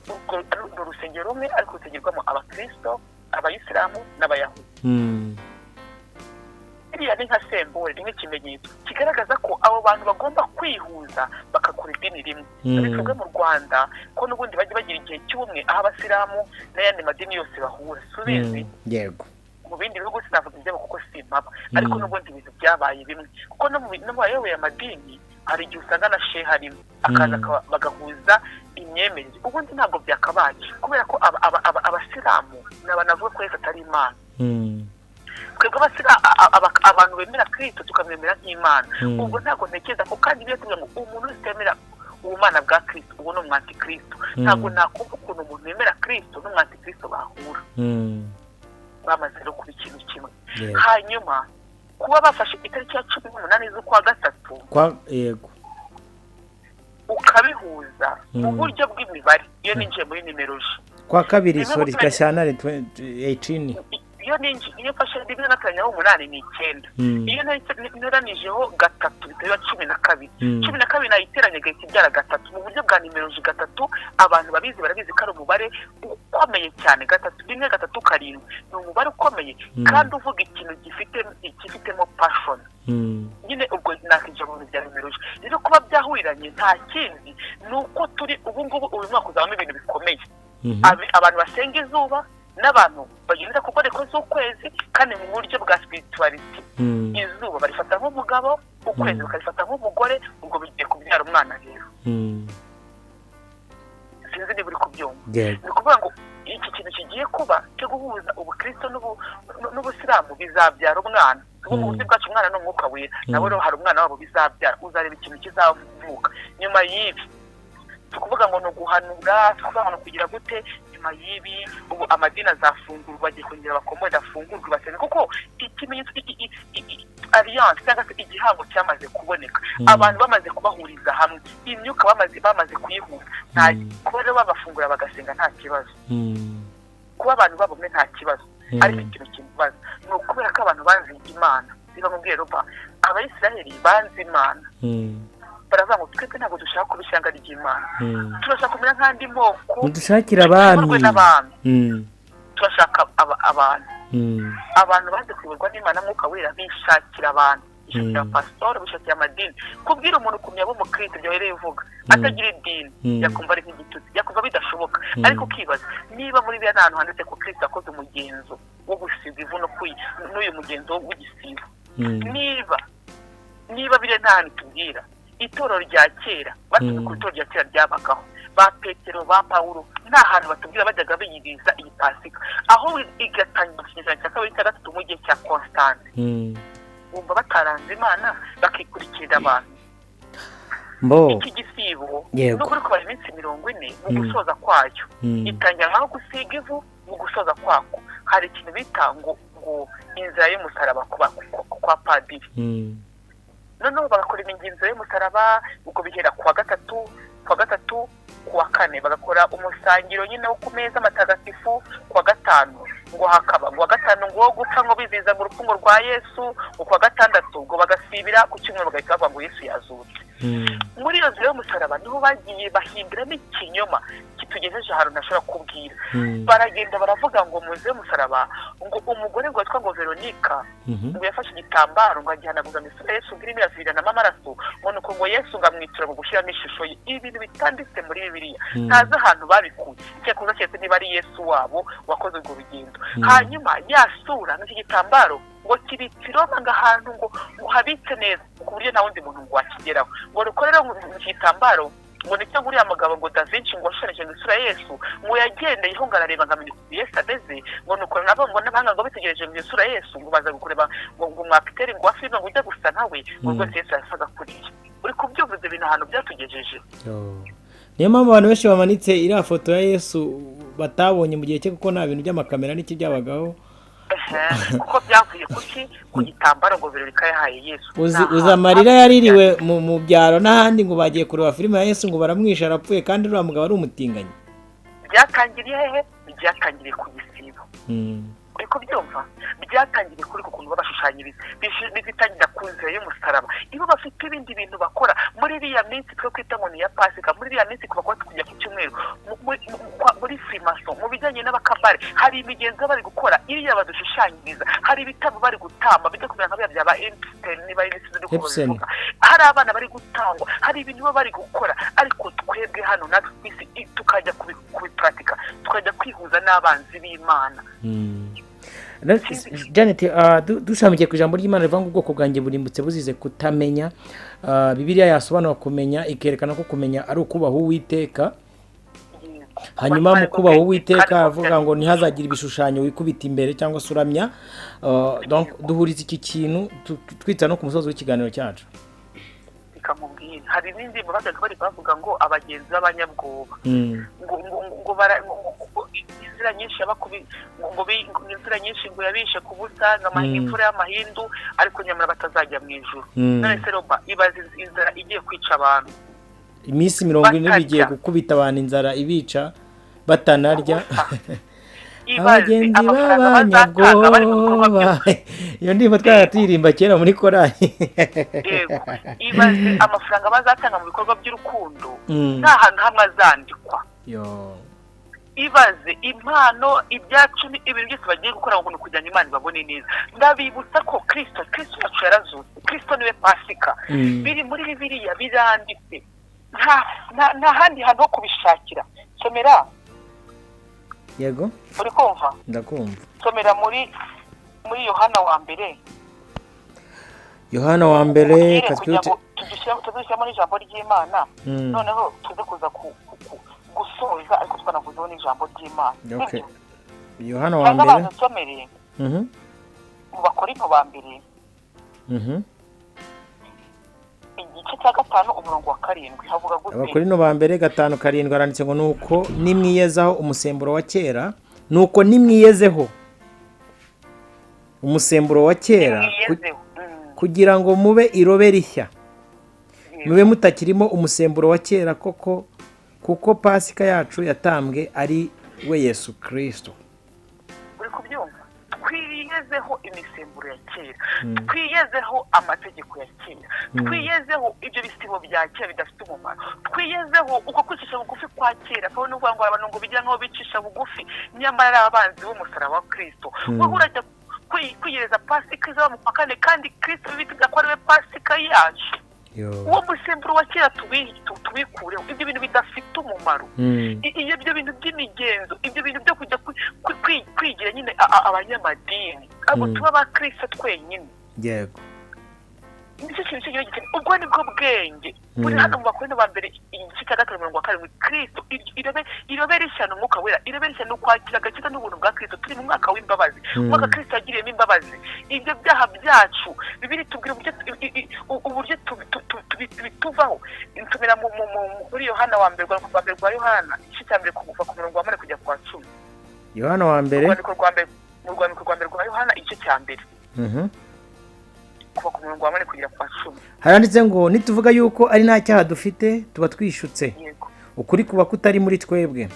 urwo rusengero rumwe ariko rusengerwamo abakristo, abayisilamu n'abayahudi. Iriya ni nka sembore, ni nk'ikimenyetso kigaragaza ko abo bantu bagomba kwihuza bagakora idini rimwe. Bivuga mu Rwanda ko n'ubundi bajya bagira igihe cy'ubumwe aho abasilamu n'ayandi madini yose bahura, subizi. Yego. Mu bindi bihugu sinavuga ibyabo kuko simpaba, ariko n'ubundi ibintu byabaye bimwe, kuko no mu bayoboye amadini hari igihe usanga na shehe harimo akaza bagahuza imyemerere. Ubundi ntabwo byakabaye, kubera ko abasilamu ni abantu bavuga ko Yesu atari Imana. Twebwe abantu bemera Kristo tukamwemera nk'Imana. Ubwo ntabwo ntekereza ko, kandi iyo tuvuga ngo umuntu utemera ubumana bwa Kristo ubu ni umwantikristo, ntabwo nakumva ukuntu umuntu wemera Kristo n'umwantikristo bahura. Bamaze no kuba ikintu kimwe. Hanyuma kuba bafashe itariki ya 18 z'ukwa gatatu, yego, ukabihuza mu buryo bw'imibare. Iyo ninjiye muri numerology kwa kabiri, sorry, Gashyantare 18, iyo mfashe rimwe nateranyaho 8 ni 9. Iyo nteranijeho 3 bitaba 12. 12 nayiteranya gahita ibyara 3. Mu buryo bwa numerology 3, abantu babizi barabizi ko ari umubare ukomeye cyane. 3 1 3 7 ni umubare ukomeye kandi uvuga ikintu gifitemo passion. Nyine ubwo nakinjira mu bintu bya numerology. Rero kuba byahuriranye nta kindi, ni uko turi ubu ngubu uyu mwaka uzabamo ibintu bikomeye. Abantu basenga izuba n'abantu bagendera ku nkoreko z'ukwezi, kandi mu buryo bwa spirituality. Izuba barifata nk'umugabo, ukwezi bakarifata nk'umugore, ubwo bigiye kubyara umwana rero. Sinzi niba uri kubyumva. Ni ukuvuga ngo iki kintu kigiye kuba cyo guhuza ubukristo n'ubusilamu bizabyara umwana. Ubu mu buryo bwacu umwana ni umwuka wera, nabo rero hari umwana wabo bizabyara, uzareba ikintu kizavuka nyuma y'ibi. Tukuvuga ngo no guhanura, tukuvuga ngo no kugira gute nyuma y'ibi, ubu amadini azafungurwa, bagiye kongera bakomode afungurwe basenge, kuko ikimenyetso alliance cyangwa se igihango cyamaze kuboneka. Abantu bamaze kubahuriza hamwe, imyuka bamaze kuyihuza, nta kuba rero babafungura bagasenga nta kibazo. Kuba abantu babumwe nta kibazo. Ariko ikintu kimbaza ni ukubera ko abantu banze Imana. Niba mubwiye Roba, Abayisiraheli banze Imana, baravuga ngo twebwe ntabwo dushaka kuba ishyanga ry'Imana, turashaka kumera nk'andi moko, dushakira abami, turashaka abantu. Abantu baze kuyoborwa n'Imana mwuka wera, bishakira abantu, bishakira pastor, bishakira amadini. Kubwira umuntu kumenya abo umukristo byo rero uvuga atagira idini, yakumva ari nk'igitutsi, yakumva bidashoboka. Ariko ukibaza niba muri bya hantu handitse ko Kristo akoze umugenzo wo gusiga ivu no n'uyu mugenzo w'igisibo, niba bire nta hantu tubwira itorero rya kera, batuze ku itorero rya kera ryabagaho ba Petero, ba Paulo, nta hantu batubwira bajyaga biyiriza iyi Pasika, aho igatangira mu kinyejana cya 2 cya 3 mu gihe cya Constantine. Bumva bataranze Imana bakikurikira abantu. Iki gisibo no kubara iminsi 40 mu gusoza kwayo, itangira nkaho gusiga ivu, mu gusoza kwako hari ikintu bita ngo inzira y'umusaraba kwa padiri. Noneho bagakora imigenzo y'umusaraba, ubwo bihera kuwa gatatu, kuwa kane bagakora umusangiro nyine wo ku meza matagatifu, kuwa gatanu ngo hakaba ngo gatanu ngo gupfa ngo biziza ngo urupfu rwa Yesu, ngo kuwa gatandatu ngo bagasibira ku cyumweru bagahita bavuga ngo Yesu yazutse. Muri iyo nzira y'umusaraba niho bagiye bahinduramo ikinyoma kitugejeje ahantu ntashobora kubwira. Baragenda baravuga ngo mu nzira y'umusaraba ngo umugore ngo witwa ngo Veronica ngo yafashe igitambaro ngo agihanaguza mu isura Yesu ngo irimo iraviranamo amaraso, ngo nuko ngo Yesu ngo amwitura ngo gushyiramo ishusho ye. Ibintu bitanditse muri Bibiliya, ntazi ahantu babikuye, icyakoze keretse niba ari Yesu wabo wakoze urwo rugendo. Hanyuma yasura n'iki gitambaro ngo kibitse Roma ngo ahantu ngo habitse neza ku buryo nta wundi muntu ngo wakigeraho, ngo rukorera mu gitambaro Ngo nicyo nguriya mugabo ngo Da Vinci ngo washushanyije ngo isura ya Yesu, ngo yagendeyeho ngo arareba ngo amenye ukuntu Yesu ameze, ngo nuko nabo ngo n'abahanga ngo bitegereje ngo isura ya Yesu, ngo baza kureba ngo mwapiteri ngo wa filime ngo ujya gusa nawe, ngo rwose Yesu yasaga kuriya. Uri kubyumva ibyo bintu ahantu byatugejeje. Niyo mpamvu abantu benshi bamanitse iriya foto ya Yesu batabonye mu gihe cye, kuko nta bintu by'amakamera n'iki byabagaho. Kuko byavuye kuki ku gitambaro ngo Veronika yahaye Yesu. Uzi amarira yaririwe mu byaro n'ahandi ngo bagiye kureba filime ya Yesu ngo baramwisha arapfuye, kandi uriya mugabo ari umutinganyi. Byatangiriye hehe? Byatangiriye ku gisibo. Uri kubyumva? Byatangiriye kuri ku kuntu babashushanyiriza, bitangira ku nzira y'umusaraba. Iyo bafite ibindi bintu bakora muri iriya minsi twe kwita ngo ni iya Pasika, muri iriya minsi kuva kujya ku cyumweru, muri frimaso, mu bijyanye n'abakabare, hari imigenzo bari gukora iriya badushushanyiriza, hari ibitabo bari gutamba bijya kumera nka bya ba Einstein niba ari ibisizi uko babivuga, hari abana bari gutangwa, hari ibintu baba bari gukora, ariko twebwe hano natwe twese tukajya kubipratika, tukajya kwihuza n'abanzi b'Imana. Janet, dushamikiye ku ijambo ry'Imana rivuga ngo ubwoko bwanjye burimbutse buzize kutamenya. Bibiliya yasobanura kumenya, ikerekana ko kumenya ari ukubaha Uwiteka. Hanyuma mu kubaha Uwiteka avuga ngo ntihazagire ibishushanyo wikubita imbere cyangwa se uramya. Donc duhuriza iki kintu twita no ku musozo w'ikiganiro cyacu. Bikamubwira hari n'indi bajyaga bari bavuga ngo abagenzi b'abanyabwoba ngo bara inzira nyinshi yabakubi ngo inzira nyinshi ngo yabishe ku busa ngo imvura y'amahindu, ariko nyamara batazajya mu ijuru. None se Roba, ibaze inzara igiye kwica abantu, iminsi 40 bigiye gukubita abantu inzara ibica batanarya. Abagenzi b'abanyabwoba, iyo ndirimbo twayatirimba kera muri korali. Yego, ibaze amafaranga bazatanga mu bikorwa by'urukundo nta hantu hamwe azandikwa. Ibaze impano, ibyacumi, ibintu byose bagiye gukora ngo kugira ngo Imana ibabone neza. Ndabibutsa ko Kristo wacu yarazutse, Kristo niwe Pasika. Biri muri Bibiliya biranditse, nta handi hantu ho kubishakira. Somera. Yego, uri kumva? Ndakumva. Somera muri Yohana wa mbere. Yohana wa mbere katwite tudushyiramo n'ijambo ry'Imana, noneho tuze kuza gusoza, ariko twanavuzeho n'ijambo ry'Imana. Okay. Yohana wa mbere. Nsomere. Mu Bakorinto ba mbere. Igice cya 5 umurongo wa 7 havuga gute? Abakorinto ba mbere 5:7 aranditse ngo nuko nimwiyezaho umusemburo wa kera, nuko nimwiyezeho umusemburo wa kera kugira ngo mube irobe rishya, mube mutakirimo umusemburo wa kera koko, kuko Pasika yacu yatambwe ari we Yesu Kristo. Uri kubyumva? Twiyezeho imisemburo ya kera, twiyezeho amategeko ya kera, twiyezeho ibyo bisibo bya kera bidafite umumaro, twiyezeho uko kwicisha bugufi kwa kera. Pawulo n'uvuga ngo abantu ngo bijya nkaho bicisha bugufi, nyamara ari abanzi b'umusaraba wa Kristo. Wowe urajya kwiyereza Pasika izaba mu kwa kane, kandi Kristo bitiga ko ari we Pasika yacu. Uwo musemburo wa kera tubikureho, ibyo bintu bidafite umumaro, ibyo bintu by'imigenzo, ibyo bintu byo kujya kwigira nyine abanyamadini, abo tuba ba Kristo twenyine. Yego, nicyo kintu cy'igihe gikene. Ubwo nibwo bwenge buri hano mu Bakorinto ba mbere igice cya 5 umurongo wa 7. Kristo irobe rishya n'umwuka wera, irobe rishya no kwakira agakiza n'ubuntu bwa Kristo. Turi mu mwaka w'imbabazi, umwaka Kristo yagiriyemo imbabazi. Ibyo byaha byacu Bibiliya itubwira uburyo bituvaho. Nsomera muri Yohana wa mbere, rwa Yohana igice cya mbere kuva ku murongo wa 8 kujya ku wa 10. Yohana wa mbere, mu rwandiko rwa mbere rwa Yohana igice cya mbere kuva ku murongo wa 8 kugera ku wa 10. Haranditse ngo nituvuga yuko ari nta cyaha dufite tuba twishutse, ukuri kuba kutari muri twebwe,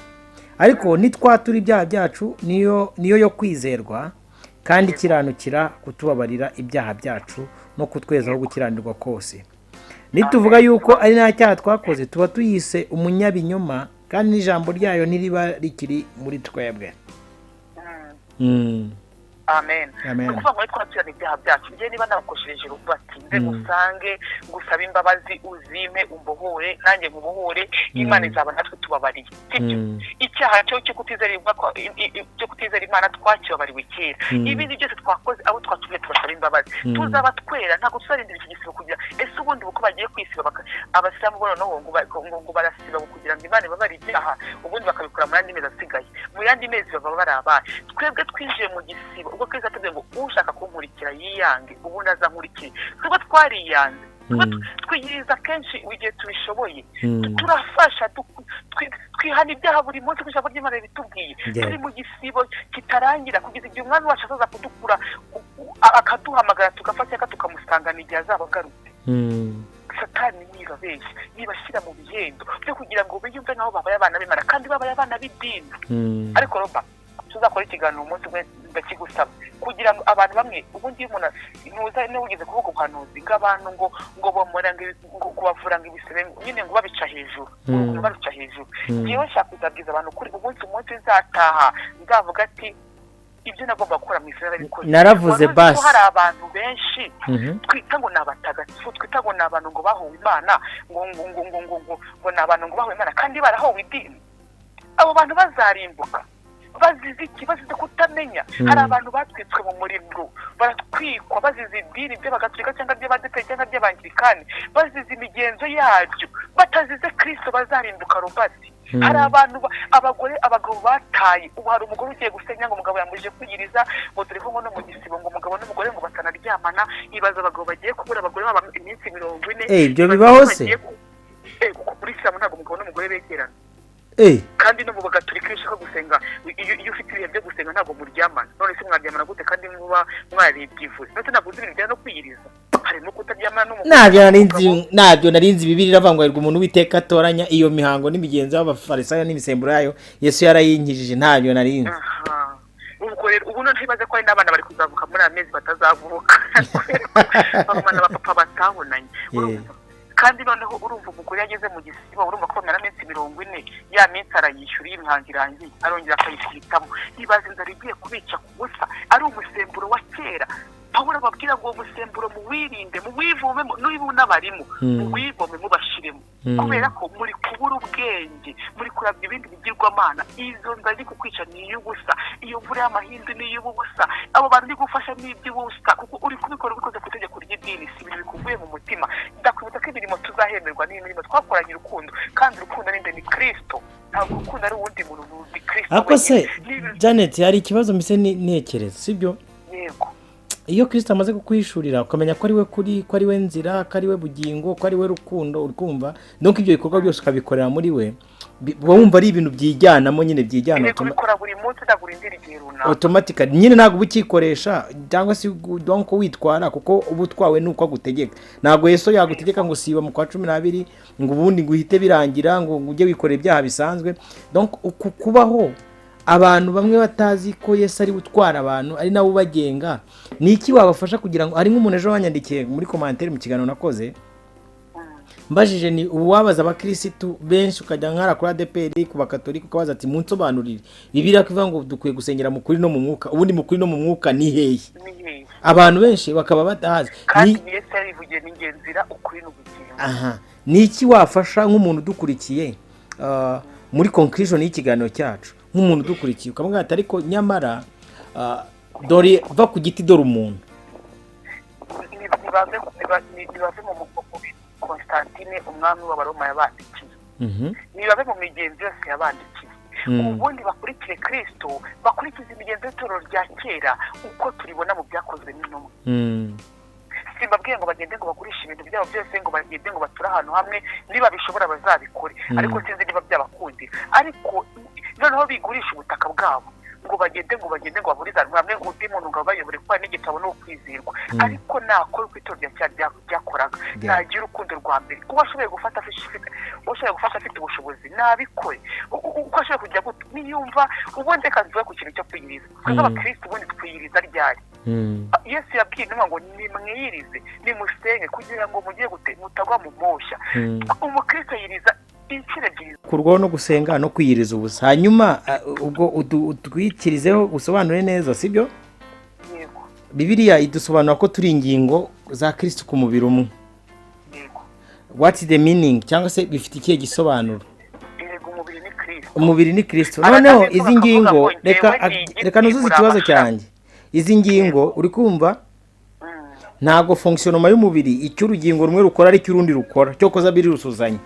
ariko nitwatura ibyaha byacu niyo yo kwizerwa kandi ikiranukira kutubabarira ibyaha byacu no kutwezaho gukiranirwa kose. Nituvuga yuko ari nta cyaha twakoze tuba tuyise umunyabinyoma, kandi n'ijambo ryayo ntiriba rikiri muri twebwe. Amen. Nukuvuga ngo twaturana ibyaha byacu, njye niba nabakoshereje bati nze gusange ngusaba imbabazi, uzime umbohore nanjye nkubohore, Imana izaba natwe tubabariye. Sibyo? Icyo Icyaha cyo kutizera cyo kutizera Imana twakibabariwe kera. Ibindi byose twakoze, abo twatumye tubasaba imbabazi, tuzaba twera. Ntabwo tuzarindira iki gisibo kugira. Ese ubundi uko bagiye kwisiba, abasilamu bo noneho ngo barasiba kugira ngo Imana ibabare ibyaha, ubundi bakabikora mu yandi mezi asigaye, mu yandi mezi baba bari abahe? Twebwe twinjiye mu gisibo ubwo Kristo atubwiye ngo ushaka kunkurikira yiyange, ubundi azankurikire. Twebwe twariyanze, twiyiriza kenshi igihe tubishoboye, turafasha, twihana ibyaha buri munsi, kuko ijambo ry'Imana ritubwiye. Turi mu gisibo kitarangira kugeza igihe umwami wacu azaza kudukura, akaduhamagara, tugafata cyangwa tukamusangana igihe azaba agarutse. Satani nibabeshya, nibashyira mu bihendo byo kugira ngo biyumve nkaho babaye abana b'Imana kandi babaye abana b'idini. Ariko Roba, tuzakora ikiganiro umunsi umwe, ndakigusaba, kugira ngo abantu bamwe, ubundi iyo umuntu ntuza n'ugeze kuvuga ubuhanuzi bw'abantu ngo bomora, ngo kubavura, ngo ibisebe nyine ngo babica hejuru, ngo babica hejuru. Ngewe nshaka kuzabwiza abantu kuri umunsi nzataha, nzavuga ati ibyo nagomba gukora mu isi narabikoze. Naravuze basi. Hari abantu benshi twita ngo ni abatagatifu, twita ngo ni abantu ngo bahowe Imana, ngo ngo ngo ngo ngo ngo ngo ni abantu ngo bahowe Imana kandi barahowe idini. Abo bantu bazarimbuka bazize iki? Bazize kutamenya. Hari abantu batwitswe mu muriro, baratwikwa bazize idini by'abagatolika cyangwa by'abadeperi cyangwa by'abangilikani, bazize imigenzo yabyo, batazize Kristo, bazarimbuka Robert. Hari abantu, abagore, abagabo bataye. Ubu hari umugore ugiye gusenya ngo umugabo yamubujije kwiyiriza, ngo dore ko ngo no mu gisibo ngo umugabo n'umugore ngo batanaryamana. Ibaza abagabo bagiye kubura abagore baba iminsi 40. Ibyo bibaho se? Kuko muri Isilamu ntabwo umugabo n'umugore begerana. Kandi no mu bagatolika iyo ushaka gusenga, iyo ufite ibihe byo gusenga ntabwo muryamana. None se mwaryamana gute kandi muba mwaribyivuze? None ntabwo uzi ibintu bijyana no kwiyiriza, harimo kutaryamana n'umugore. Ntabyo narinzi. Bibiliya iravuga ngo umuntu Uwiteka atoranya, iyo mihango n'imigenzo y'abafarisayo n'imisemburo yayo Yesu yarayinkijije. Ntabyo narinzi. Ubwo rero ubu none ntibaze ko hari n'abana bari kuzavuka muri aya mezi batazavuka, abana ba papa batabonanye. Kandi noneho urumva umugore yageze mu gisibo, urumva ko bamara iminsi 40, ya minsi arayishyura iyo imihango irangiye, arongera akayishyitamo. Ibaze inzara igiye kubica ku busa, ari umusemburo wa kera. Pawulo ababwira ngo umusemburo muwirinde, muwivome, niba unabarimo muwivome, mubashiremo, kubera ko muri kubura ubwenge, muri kuramya ibindi bigirwamana. Izo nzara iri kukwica ni iy'ubusa, iyo mvura y'amahindu ni iy'ubusa, abo bantu uri gufasha ni iby'ubusa, kuko uri kubikora ubikoze ku itegeko ry'idini, si ibintu bikuvuye mu mutima. Ndakwibutsa ko imirimo tuzahemerwa ni imirimo twakoranye urukundo, kandi urukundo ni nde? Ni Kristo. Ntabwo urukundo ari uwundi muntu, ni Kristo. Ariko se Janet, hari ikibazo mbese ntekereza, sibyo? Yego. Iyo Kristo amaze kukwishurira, ukamenya ko ari we kuri, ko ari we nzira, ko ari we bugingo, ko ari we rukundo, urikumva, donc ibyo bikorwa byose ukabikorera muri we, uba wumva ari ibintu byijyanamo nyine, byijyana. Kubikora buri munsi, ntabwo urindira igihe runaka. Automatically nyine ntabwo uba ukikoresha cyangwa se donc witwara, kuko uba utwawe nuko agutegeka. Ntabwo Yesu yagutegeka ngo siba mu kwa 12, ngo ubundi ngo uhite birangira, ngo ujye wikorera ibyaha bisanzwe. Donc uku kubaho abantu bamwe batazi ko Yesu ari utwara abantu, ari nawe ubagenga, ni iki wabafasha kugira ngo, hari nk'umuntu ejo wanyandikiye muri commentaire mu kiganiro nakoze, mbajije ni ubu wabaza abakirisitu benshi, ukajya nkara kuri ADEPR, ku bakatolika, ukabaza ati munsobanurire Bibiliya ko ivuga ngo dukwiye gusengera mu kuri no mu mwuka, ubundi mu kuri no mu mwuka ni hehe? Ni hehe? Abantu benshi bakaba batahazi. Kandi Yesu yarivugiye, ni inzira, ukuri n'ubugingo. Aha ni iki wafasha nk'umuntu udukurikiye, muri conclusion y'ikiganiro cyacu, nk'umuntu udukurikiye ukamubwira ati ariko nyamara, dore va ku giti, dore umuntu? Nibave mu Constantine umwami w'Abaroma yabandikiye, nibave mu migenzo yose yabandikiye, ubundi bakurikire Kristo, bakurikize imigenzo y'itorero rya kera uko turibona mu Byakozwe n'Intumwa. Simbabwiye ngo bagende ngo bagurishe ibintu byabo byose, ngo bagende ngo bature ahantu hamwe. Niba bishobora bazabikore, ariko sinzi niba byabakundira. Ariko noneho bigurisha ubutaka bwabo ngo bagende ngo bahurize ahantu hamwe, ngo undi muntu ngo abayobore, kuko hari n'igitabo no kwizerwa. Ariko nakora uko itorero rya kera ryakoraga, nagira urukundo rwa mbere. Uwo ashoboye gufata afite, uwo ashoboye gufasha afite ubushobozi nabikore. Uko ashoboye kujya gute niyumva. Ubundi reka tuvuge ku kintu cyo kwiyiriza. Twebwe abakirisitu ubundi twiyiriza ryari? Yesu yabwiye intumwa ngo nimwiyirize, nimusenge kugira ngo mujye gute mutagwa mu moshya. Umukristo yiriza inshuro ebyiri. Kurwaho no gusenga no kwiyiriza ubusa. Hanyuma ubwo utwikirizeho, usobanure neza, sibyo? Yego. Bibiliya idusobanura ko turi ingingo za Kristo ku mubiri umwe. Yego. What is the meaning, cyangwa se bifite ikihe gisobanuro? Yego, umubiri ni Kristo. Umubiri ni Kirisito. Noneho Aranabivuga izi akavuga ngingo, ngo reka njyewe ni igiti, reka nuzuze muri ikibazo amashami. cyanjye. Izi ngingo, uri kumva, ntabwo fonctionnement y'umubiri, icyo urugingo rumwe rukora ari cyo urundi rukora, cyokoza biri rusuzanya.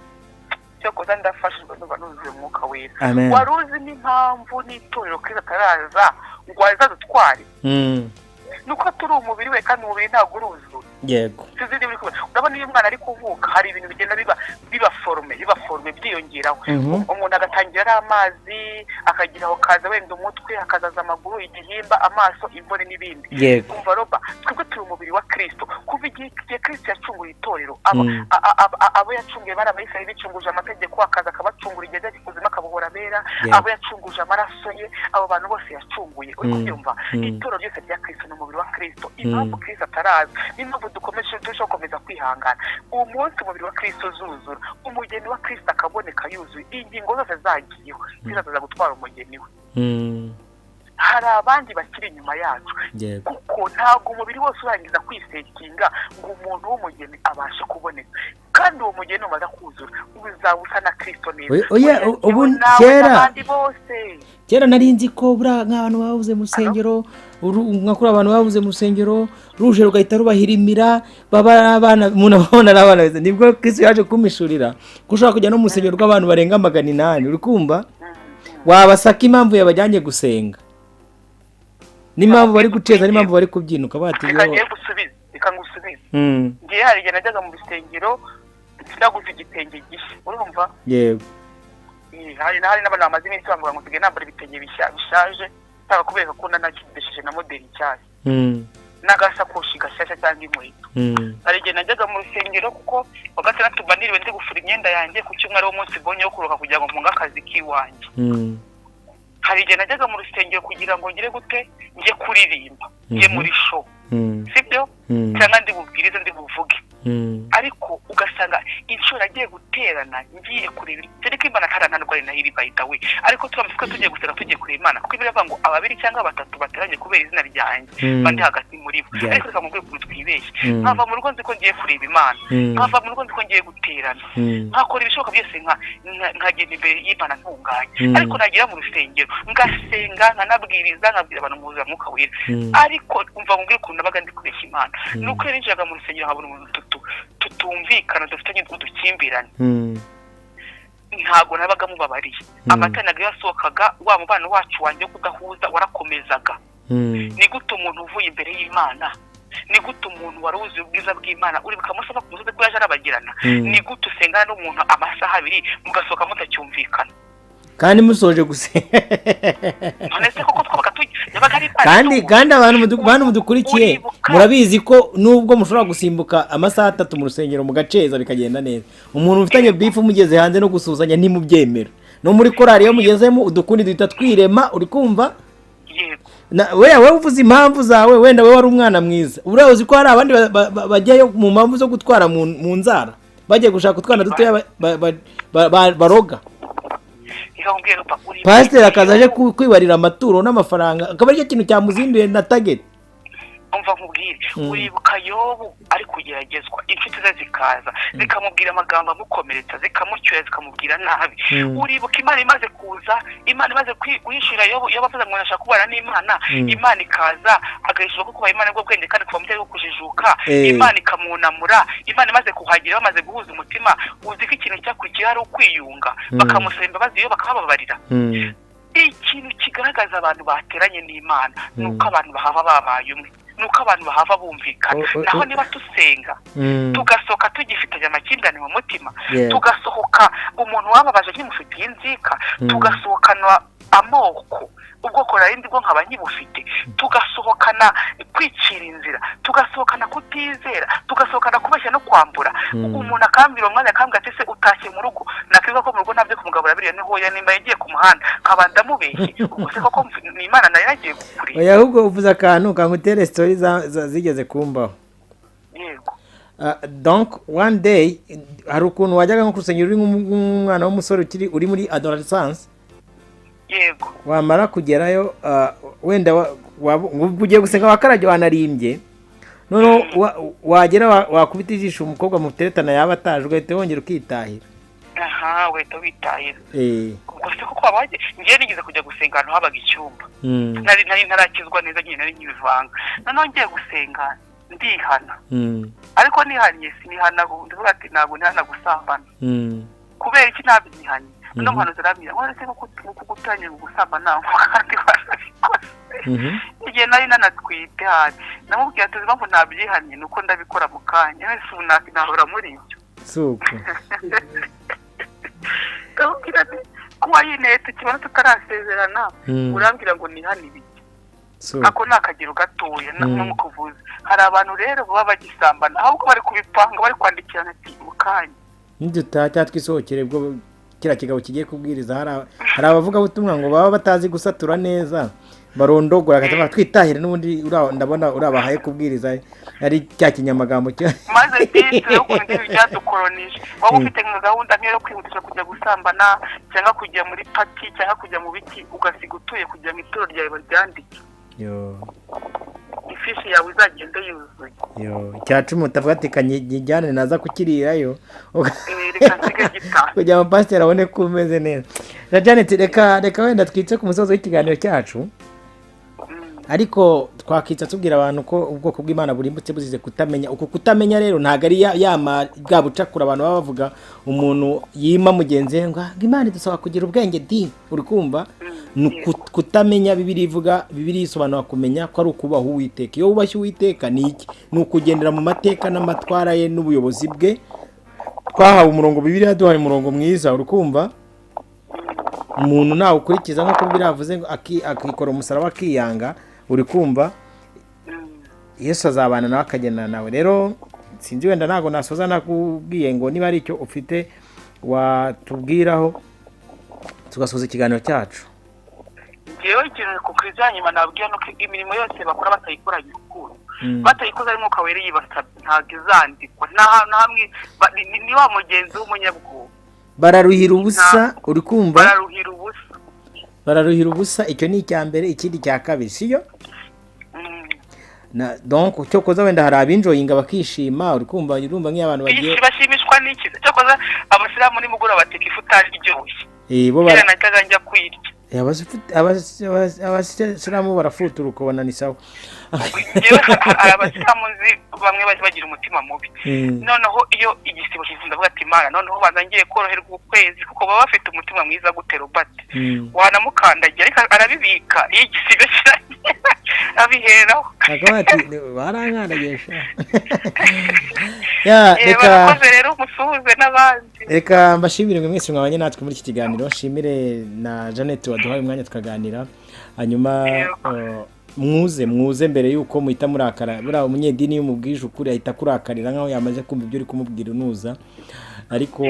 Cyokoza ndafashijwe, ndumva nuzuye Umwuka Wera. Amen. Wari uzi n'impamvu n'itorero Kristo ataraza ngo azadutware? Nuko turi umubiri we, kandi umubiri ntabwo uruzura. Sinzi niba uri kubona. Urabona iyo umwana ari kuvuka, hari ibintu bigenda biba formé, byiyongeraho. Umuntu agatangira ari amazi, akagira aho kaza wenda umutwe, hakazaza amaguru, igihimba, amaso, imboni n'ibindi. Umva Roba, twebwe turi umubiri wa Kristo. Kuva igihe Kristo yacunguye itorero, abo abo yacunguye bari Abayisiraheli bicunguje amategeko, akaza akabacungura igihe ajya ikuzimu akabohora abera. Abo yacunguje amaraso ye, abo bantu bose yacunguye, uri kubyumva? Itorero ryose rya Kristo ni umubiri wa Kristo. Impamvu Kristo ataraza n'impamvu dukomeje, turushaho gukomeza kwihangana, uwo munsi umubiri wa Kristo uzuzura, umugeni wa Kristo akaboneka yuzuye, ingingo zose zagiyeho, Kristo azaza gutwara umugeni we. Hari abandi bakiri inyuma yacu, kuko ntabwo umubiri wose urangiza kwisetinga ngo umuntu w'umugeni abashe kuboneka. Kandi uwo mugeni umaze kuzura, uzaba usa na Kristo neza. Oya, oya, Oya, ubu nawe n'abandi bose. Kera nari nzi ko buriya nk'abantu babuze mu rusengero, nka kuri abantu babuze mu rusengero ruje rugahita rubahirimira, baba ari abana, umuntu ababona ari abana beza. Nibwo Kristo yaje kumishurira ko ushobora kujya no mu rusengero rw'abantu barenga 800, uri kumva, wabasaka impamvu yabajyanye gusenga n'impamvu bari guceza n'impamvu bari kubyina, ukaba wati Reka yo. ngiye gusubiza, reka ngusubize. Ngiye, hari igihe najyaga mu rusengero naguze igitenge gishya, urumva? Yego. Hari n'abantu bamaze iminsi bamvuga ngo nsigaye nambara ibitenge bishya bishaje, nshaka kubereka ko nanakidesheje na modeli nshyashya n'agasakoshi gashyashya cyangwa inkweto. Hari igihe najyaga mu rusengero kuko wa gatandatu mba niriwe ndi gufura imyenda yanjye, ku cyumweru ari umunsi mbonye wo kuruhuka kugira ngo mpunge akazi k'iwanjye. Hari igihe najyaga mu rusengero kugira ngo ngire gute? Njye kuririmba, njye muri show, sibyo? Cyangwa ndi bubwirize, ndi buvuge. Ariko ugasanga inshuro agiye guterana ngiye kureba, dore ko Imana atarananirwa na iri, by the way, ariko turamutse twe tugiye gusenga, tugiye kureba Imana, kuko ibyo ngo ababiri cyangwa batatu bateranye kubera izina ryanjye, mba ndi hagati muri bo. Ariko reka mubwire ukuntu twibeshye. Nkava mu rugo nzi ko ngiye kureba Imana, nkava mu rugo nzi ko ngiye guterana, nkakora ibishoboka byose nkagenda imbere y'Imana ntunganye. Ariko nagera mu rusengero ngasenga, nkanabwiriza, nkabwira abantu mu Mwuka Wera. Ariko umva mubwire ukuntu nabaga ndi kubeshya Imana. Ni uko iyo ninjiraga mu rusengero nkabona umuntu tutumvikana, dufitanye udukimbirane, ntabwo nabaga mubabariye. Amatanaga iyo yasohokaga, wa mubano wacu wanjye wo kudahuza warakomezaga. Ni gute umuntu uvuye imbere y'Imana, ni gute umuntu wari wuzuye ubwiza bw'Imana, uribuka Musa ku musozi ko yaje arabagirana, ni gute usengana n'umuntu amasaha 2 mugasohoka mutacyumvikana? Kandi musoje gusenga. None se koko twabaga yabaga ari Imana Kandi ituje. kandi abantu bantu mudukurikiye, murabizi ko nubwo mushobora gusimbuka amasaha 3 mu rusengero mugaceza bikagenda neza, umuntu ufitanye beef mugeze hanze no gusuhuzanya ntimubyemera. No muri korari iyo mugezemo udukundi duhita twirema, uri kumva? Yego. Wewe uvuze impamvu zawe, wenda wowe wari umwana mwiza. Uriya uzi ko hari abandi bajyayo mu mpamvu zo gutwara mu nzara, bagiye gushaka utwana dutoya baroga. Reka nkubwire papa, uribuka Pasiteri akaza aje kwibarira amaturo n'amafaranga, akaba aricyo kintu cyamuzinduye na target. Umva nkubwire. Uribuka Yobu ari kugeragezwa, inshuti ze zikaza zikamubwira amagambo amukomeretsa, zikamucyura, zikamubwira nabi? Uribuka Imana imaze kuza, Imana imaze guhishura Yobu, Yobu avuze ngo ndashaka kubana n'Imana, Imana ikaza agahishura ko kubaha Imana bwo bwenge kandi kuva mu bwo kujijuka, Imana ikamwunamura. Imana imaze kuhagera, bamaze guhuza umutima, uzi ko ikintu cyakurikiyeho ari ukwiyunga, bakamusaba imbabazi, iyo bakabababarira. Ikintu kigaragaza abantu bateranye n'Imana ni uko abantu bahava babaye umwe, ni uko abantu bahava bumvikana. Naho niba tusenga, tugasohoka tugifitanye amakimbirane mu mutima, tugasohoka umuntu wababaje nkimufitiye inzika, tugasohokana amoko, ubwoko narindi bwo nkaba nkibufite, tugasohokana kwicira inzira, tugasohokana kutizera, tugasohokana kubeshya no kwambura, umuntu akambwira umwanya, akambwira ati: "Se utashye mu rugo?" Nakwibuka ko mu rugo ntabyo kumugabura biriya niho nimba yagiye ku muhanda nkaba ndamubeshye, ubwo se koko ni Imana nayo yagiye kukureba? Oya, ahubwo uvuze akantu kangutere story zigeze kumbaho. Yego. Donc one day hari ukuntu wajyaga nko ku rusengero uri nk'umwana w'umusore ukiri uri muri adolescence, wamara kugerayo, wenda ugiye gusenga, wakarabye, wanarimbye, noneho wagera wakubita ijisho umukobwa muteretana yaba ataje, ugahita wongera ukitahira. Aha, wahita witahira. Ubwo se kuko wabaye, ngiye nigeze kujya gusenga ahantu habaga icyumba, nari ntarakizwa neza nyine, nari nkibivanga. Noneho ngiye gusenga ndihana, ariko nihannye sinihana, ndavuga ati ntabwo nihana gusambana. Kubera iki nabyihanye? Noneho umuhanuzi arambwira ngo ese kuko gutangira gusambana kandi warabikoze igihe nari nanatwite, hari namubwiye ati impamvu nabyihannye ni uko ndabikora mu kanya, ese ubu nahora muri ibyo. Suko ndamubwira ati kuba yineye tukibona tutarasezerana, urambwira ngo nihane ibiki? Ako ni akagero gatoya no mu kuvuza. Hari abantu rero baba bagisambana, ahubwo bari kubipanga, bari kwandikirana ati mu kanya nidutata twisohokere. Bwo kiriya kigabo kigiye kubwiriza, hari abavugabutumwa ngo baba batazi gusatura neza, barondogora akajya twitahira n'ubundi ndabona urabahaye kubwiriza ari cya kinyamagambo cyo maze disi yo kundi byadukoronije. Waba ufite nka gahunda nk'iyo yo kwihutisha kujya gusambana cyangwa kujya muri pati cyangwa kujya mu biki, ugasiga utuye kugira ngo ituro ryawe baryandike, ifishi yawe izagende yuzuye. Yo, cya cumi utavuga ati kanyijyane naza kukirirayo reka nsige gitaha kugira ngo pasiteri abone ko umeze neza. Na Janet, reka wenda twitse ku musozo w'ikiganiro cyacu, ariko twakitsa tubwira abantu ko ubwoko bw'Imana burimbutse buzize kutamenya. Uko kutamenya rero ntabwo ari yama bwa bucakura abantu baba bavuga, umuntu yima mugenzi we ngo Imana idusaba kugira ubwenge di, uri kumva? Ni kutamenya. Bibiliya ivuga, Bibiliya isobanura kumenya ko ari ukubaha Uwiteka. Iyo wubashye Uwiteka ni iki? Ni ukugendera mu mateka n'amatwara ye n'ubuyobozi bwe. Twahawe umurongo, Bibiliya yaduhaye umurongo mwiza, uri kumva? Umuntu nawe ukurikiza nk'uko Bibiliya yavuze ngo akikora umusaraba akiyanga, uri kumva? Yesu azabana nawe akagendana nawe. Rero sinzi, wenda ntabwo nasoza nakubwiye ngo niba ari icyo ufite watubwiraho tugasoza ikiganiro cyacu. Ngewe ikintu ku kijyanye nababwira nuko imirimo yose bakora batayikoranye urukundo, batayikoze ari Mwuka Wera yibasabye, ntabwo izandikwa nta hamwe. Ni wa mugenzi w'umunyabwoba, bararuhira ubusa, uri kumva? Bararuhira ubusa, bararuhira ubusa. Icyo ni icya mbere. Ikindi cya kabiri siyo na donc cyokoza wenda hari abinjoyinga bakishima, uri kumva? Urumva nk'iyo abantu bagiye bashimishwa n'iki? Cyokoza abasilamu nimugoroba bateka ifutari iryoshye, bo najyaga njya kwirya. Abasilamu barafutura ukabona ni sawa. Njyewe hari abasilamu nzi bamwe bagira umutima mubi, noneho iyo igisibo kivuze ndavuga ati Imana noneho banza ngiye koroherwa ukwezi, kuko baba bafite umutima mwiza gute Robert, wanamukandagira ariko arabibika, iyo igisibo kirangiye abiheraho akaba ati barankandagiye sha. Ya, reka barakoze rero, umusuhuze n'abandi. Reka mbashimire mwe mwese mwabanye natwe muri iki kiganiro, nshimire na Janet waduhaye umwanya tukaganira. Hanyuma muze mbere yuko muhita murakara. Buriya umunyedini iyo umubwije ukuri ahita akurakarira nkaho yamaze kumva ibyo uri kumubwira unuza, ariko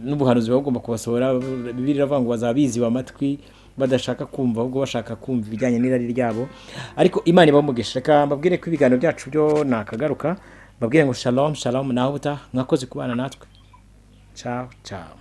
n'ubuhanuzi buba bugomba kubasohora. Bibiliya iravuga ngo bazaba biziba amatwi badashaka kumva, ahubwo bashaka kumva ibijyanye n'irari ryabo. Ariko Imana ibamugisha. Reka mbabwire ko ibiganiro byacu byo nakagaruka, mbabwire ngo shalom shalom, naho ubutaha. Mwakoze kubana natwe. Ciao ciao.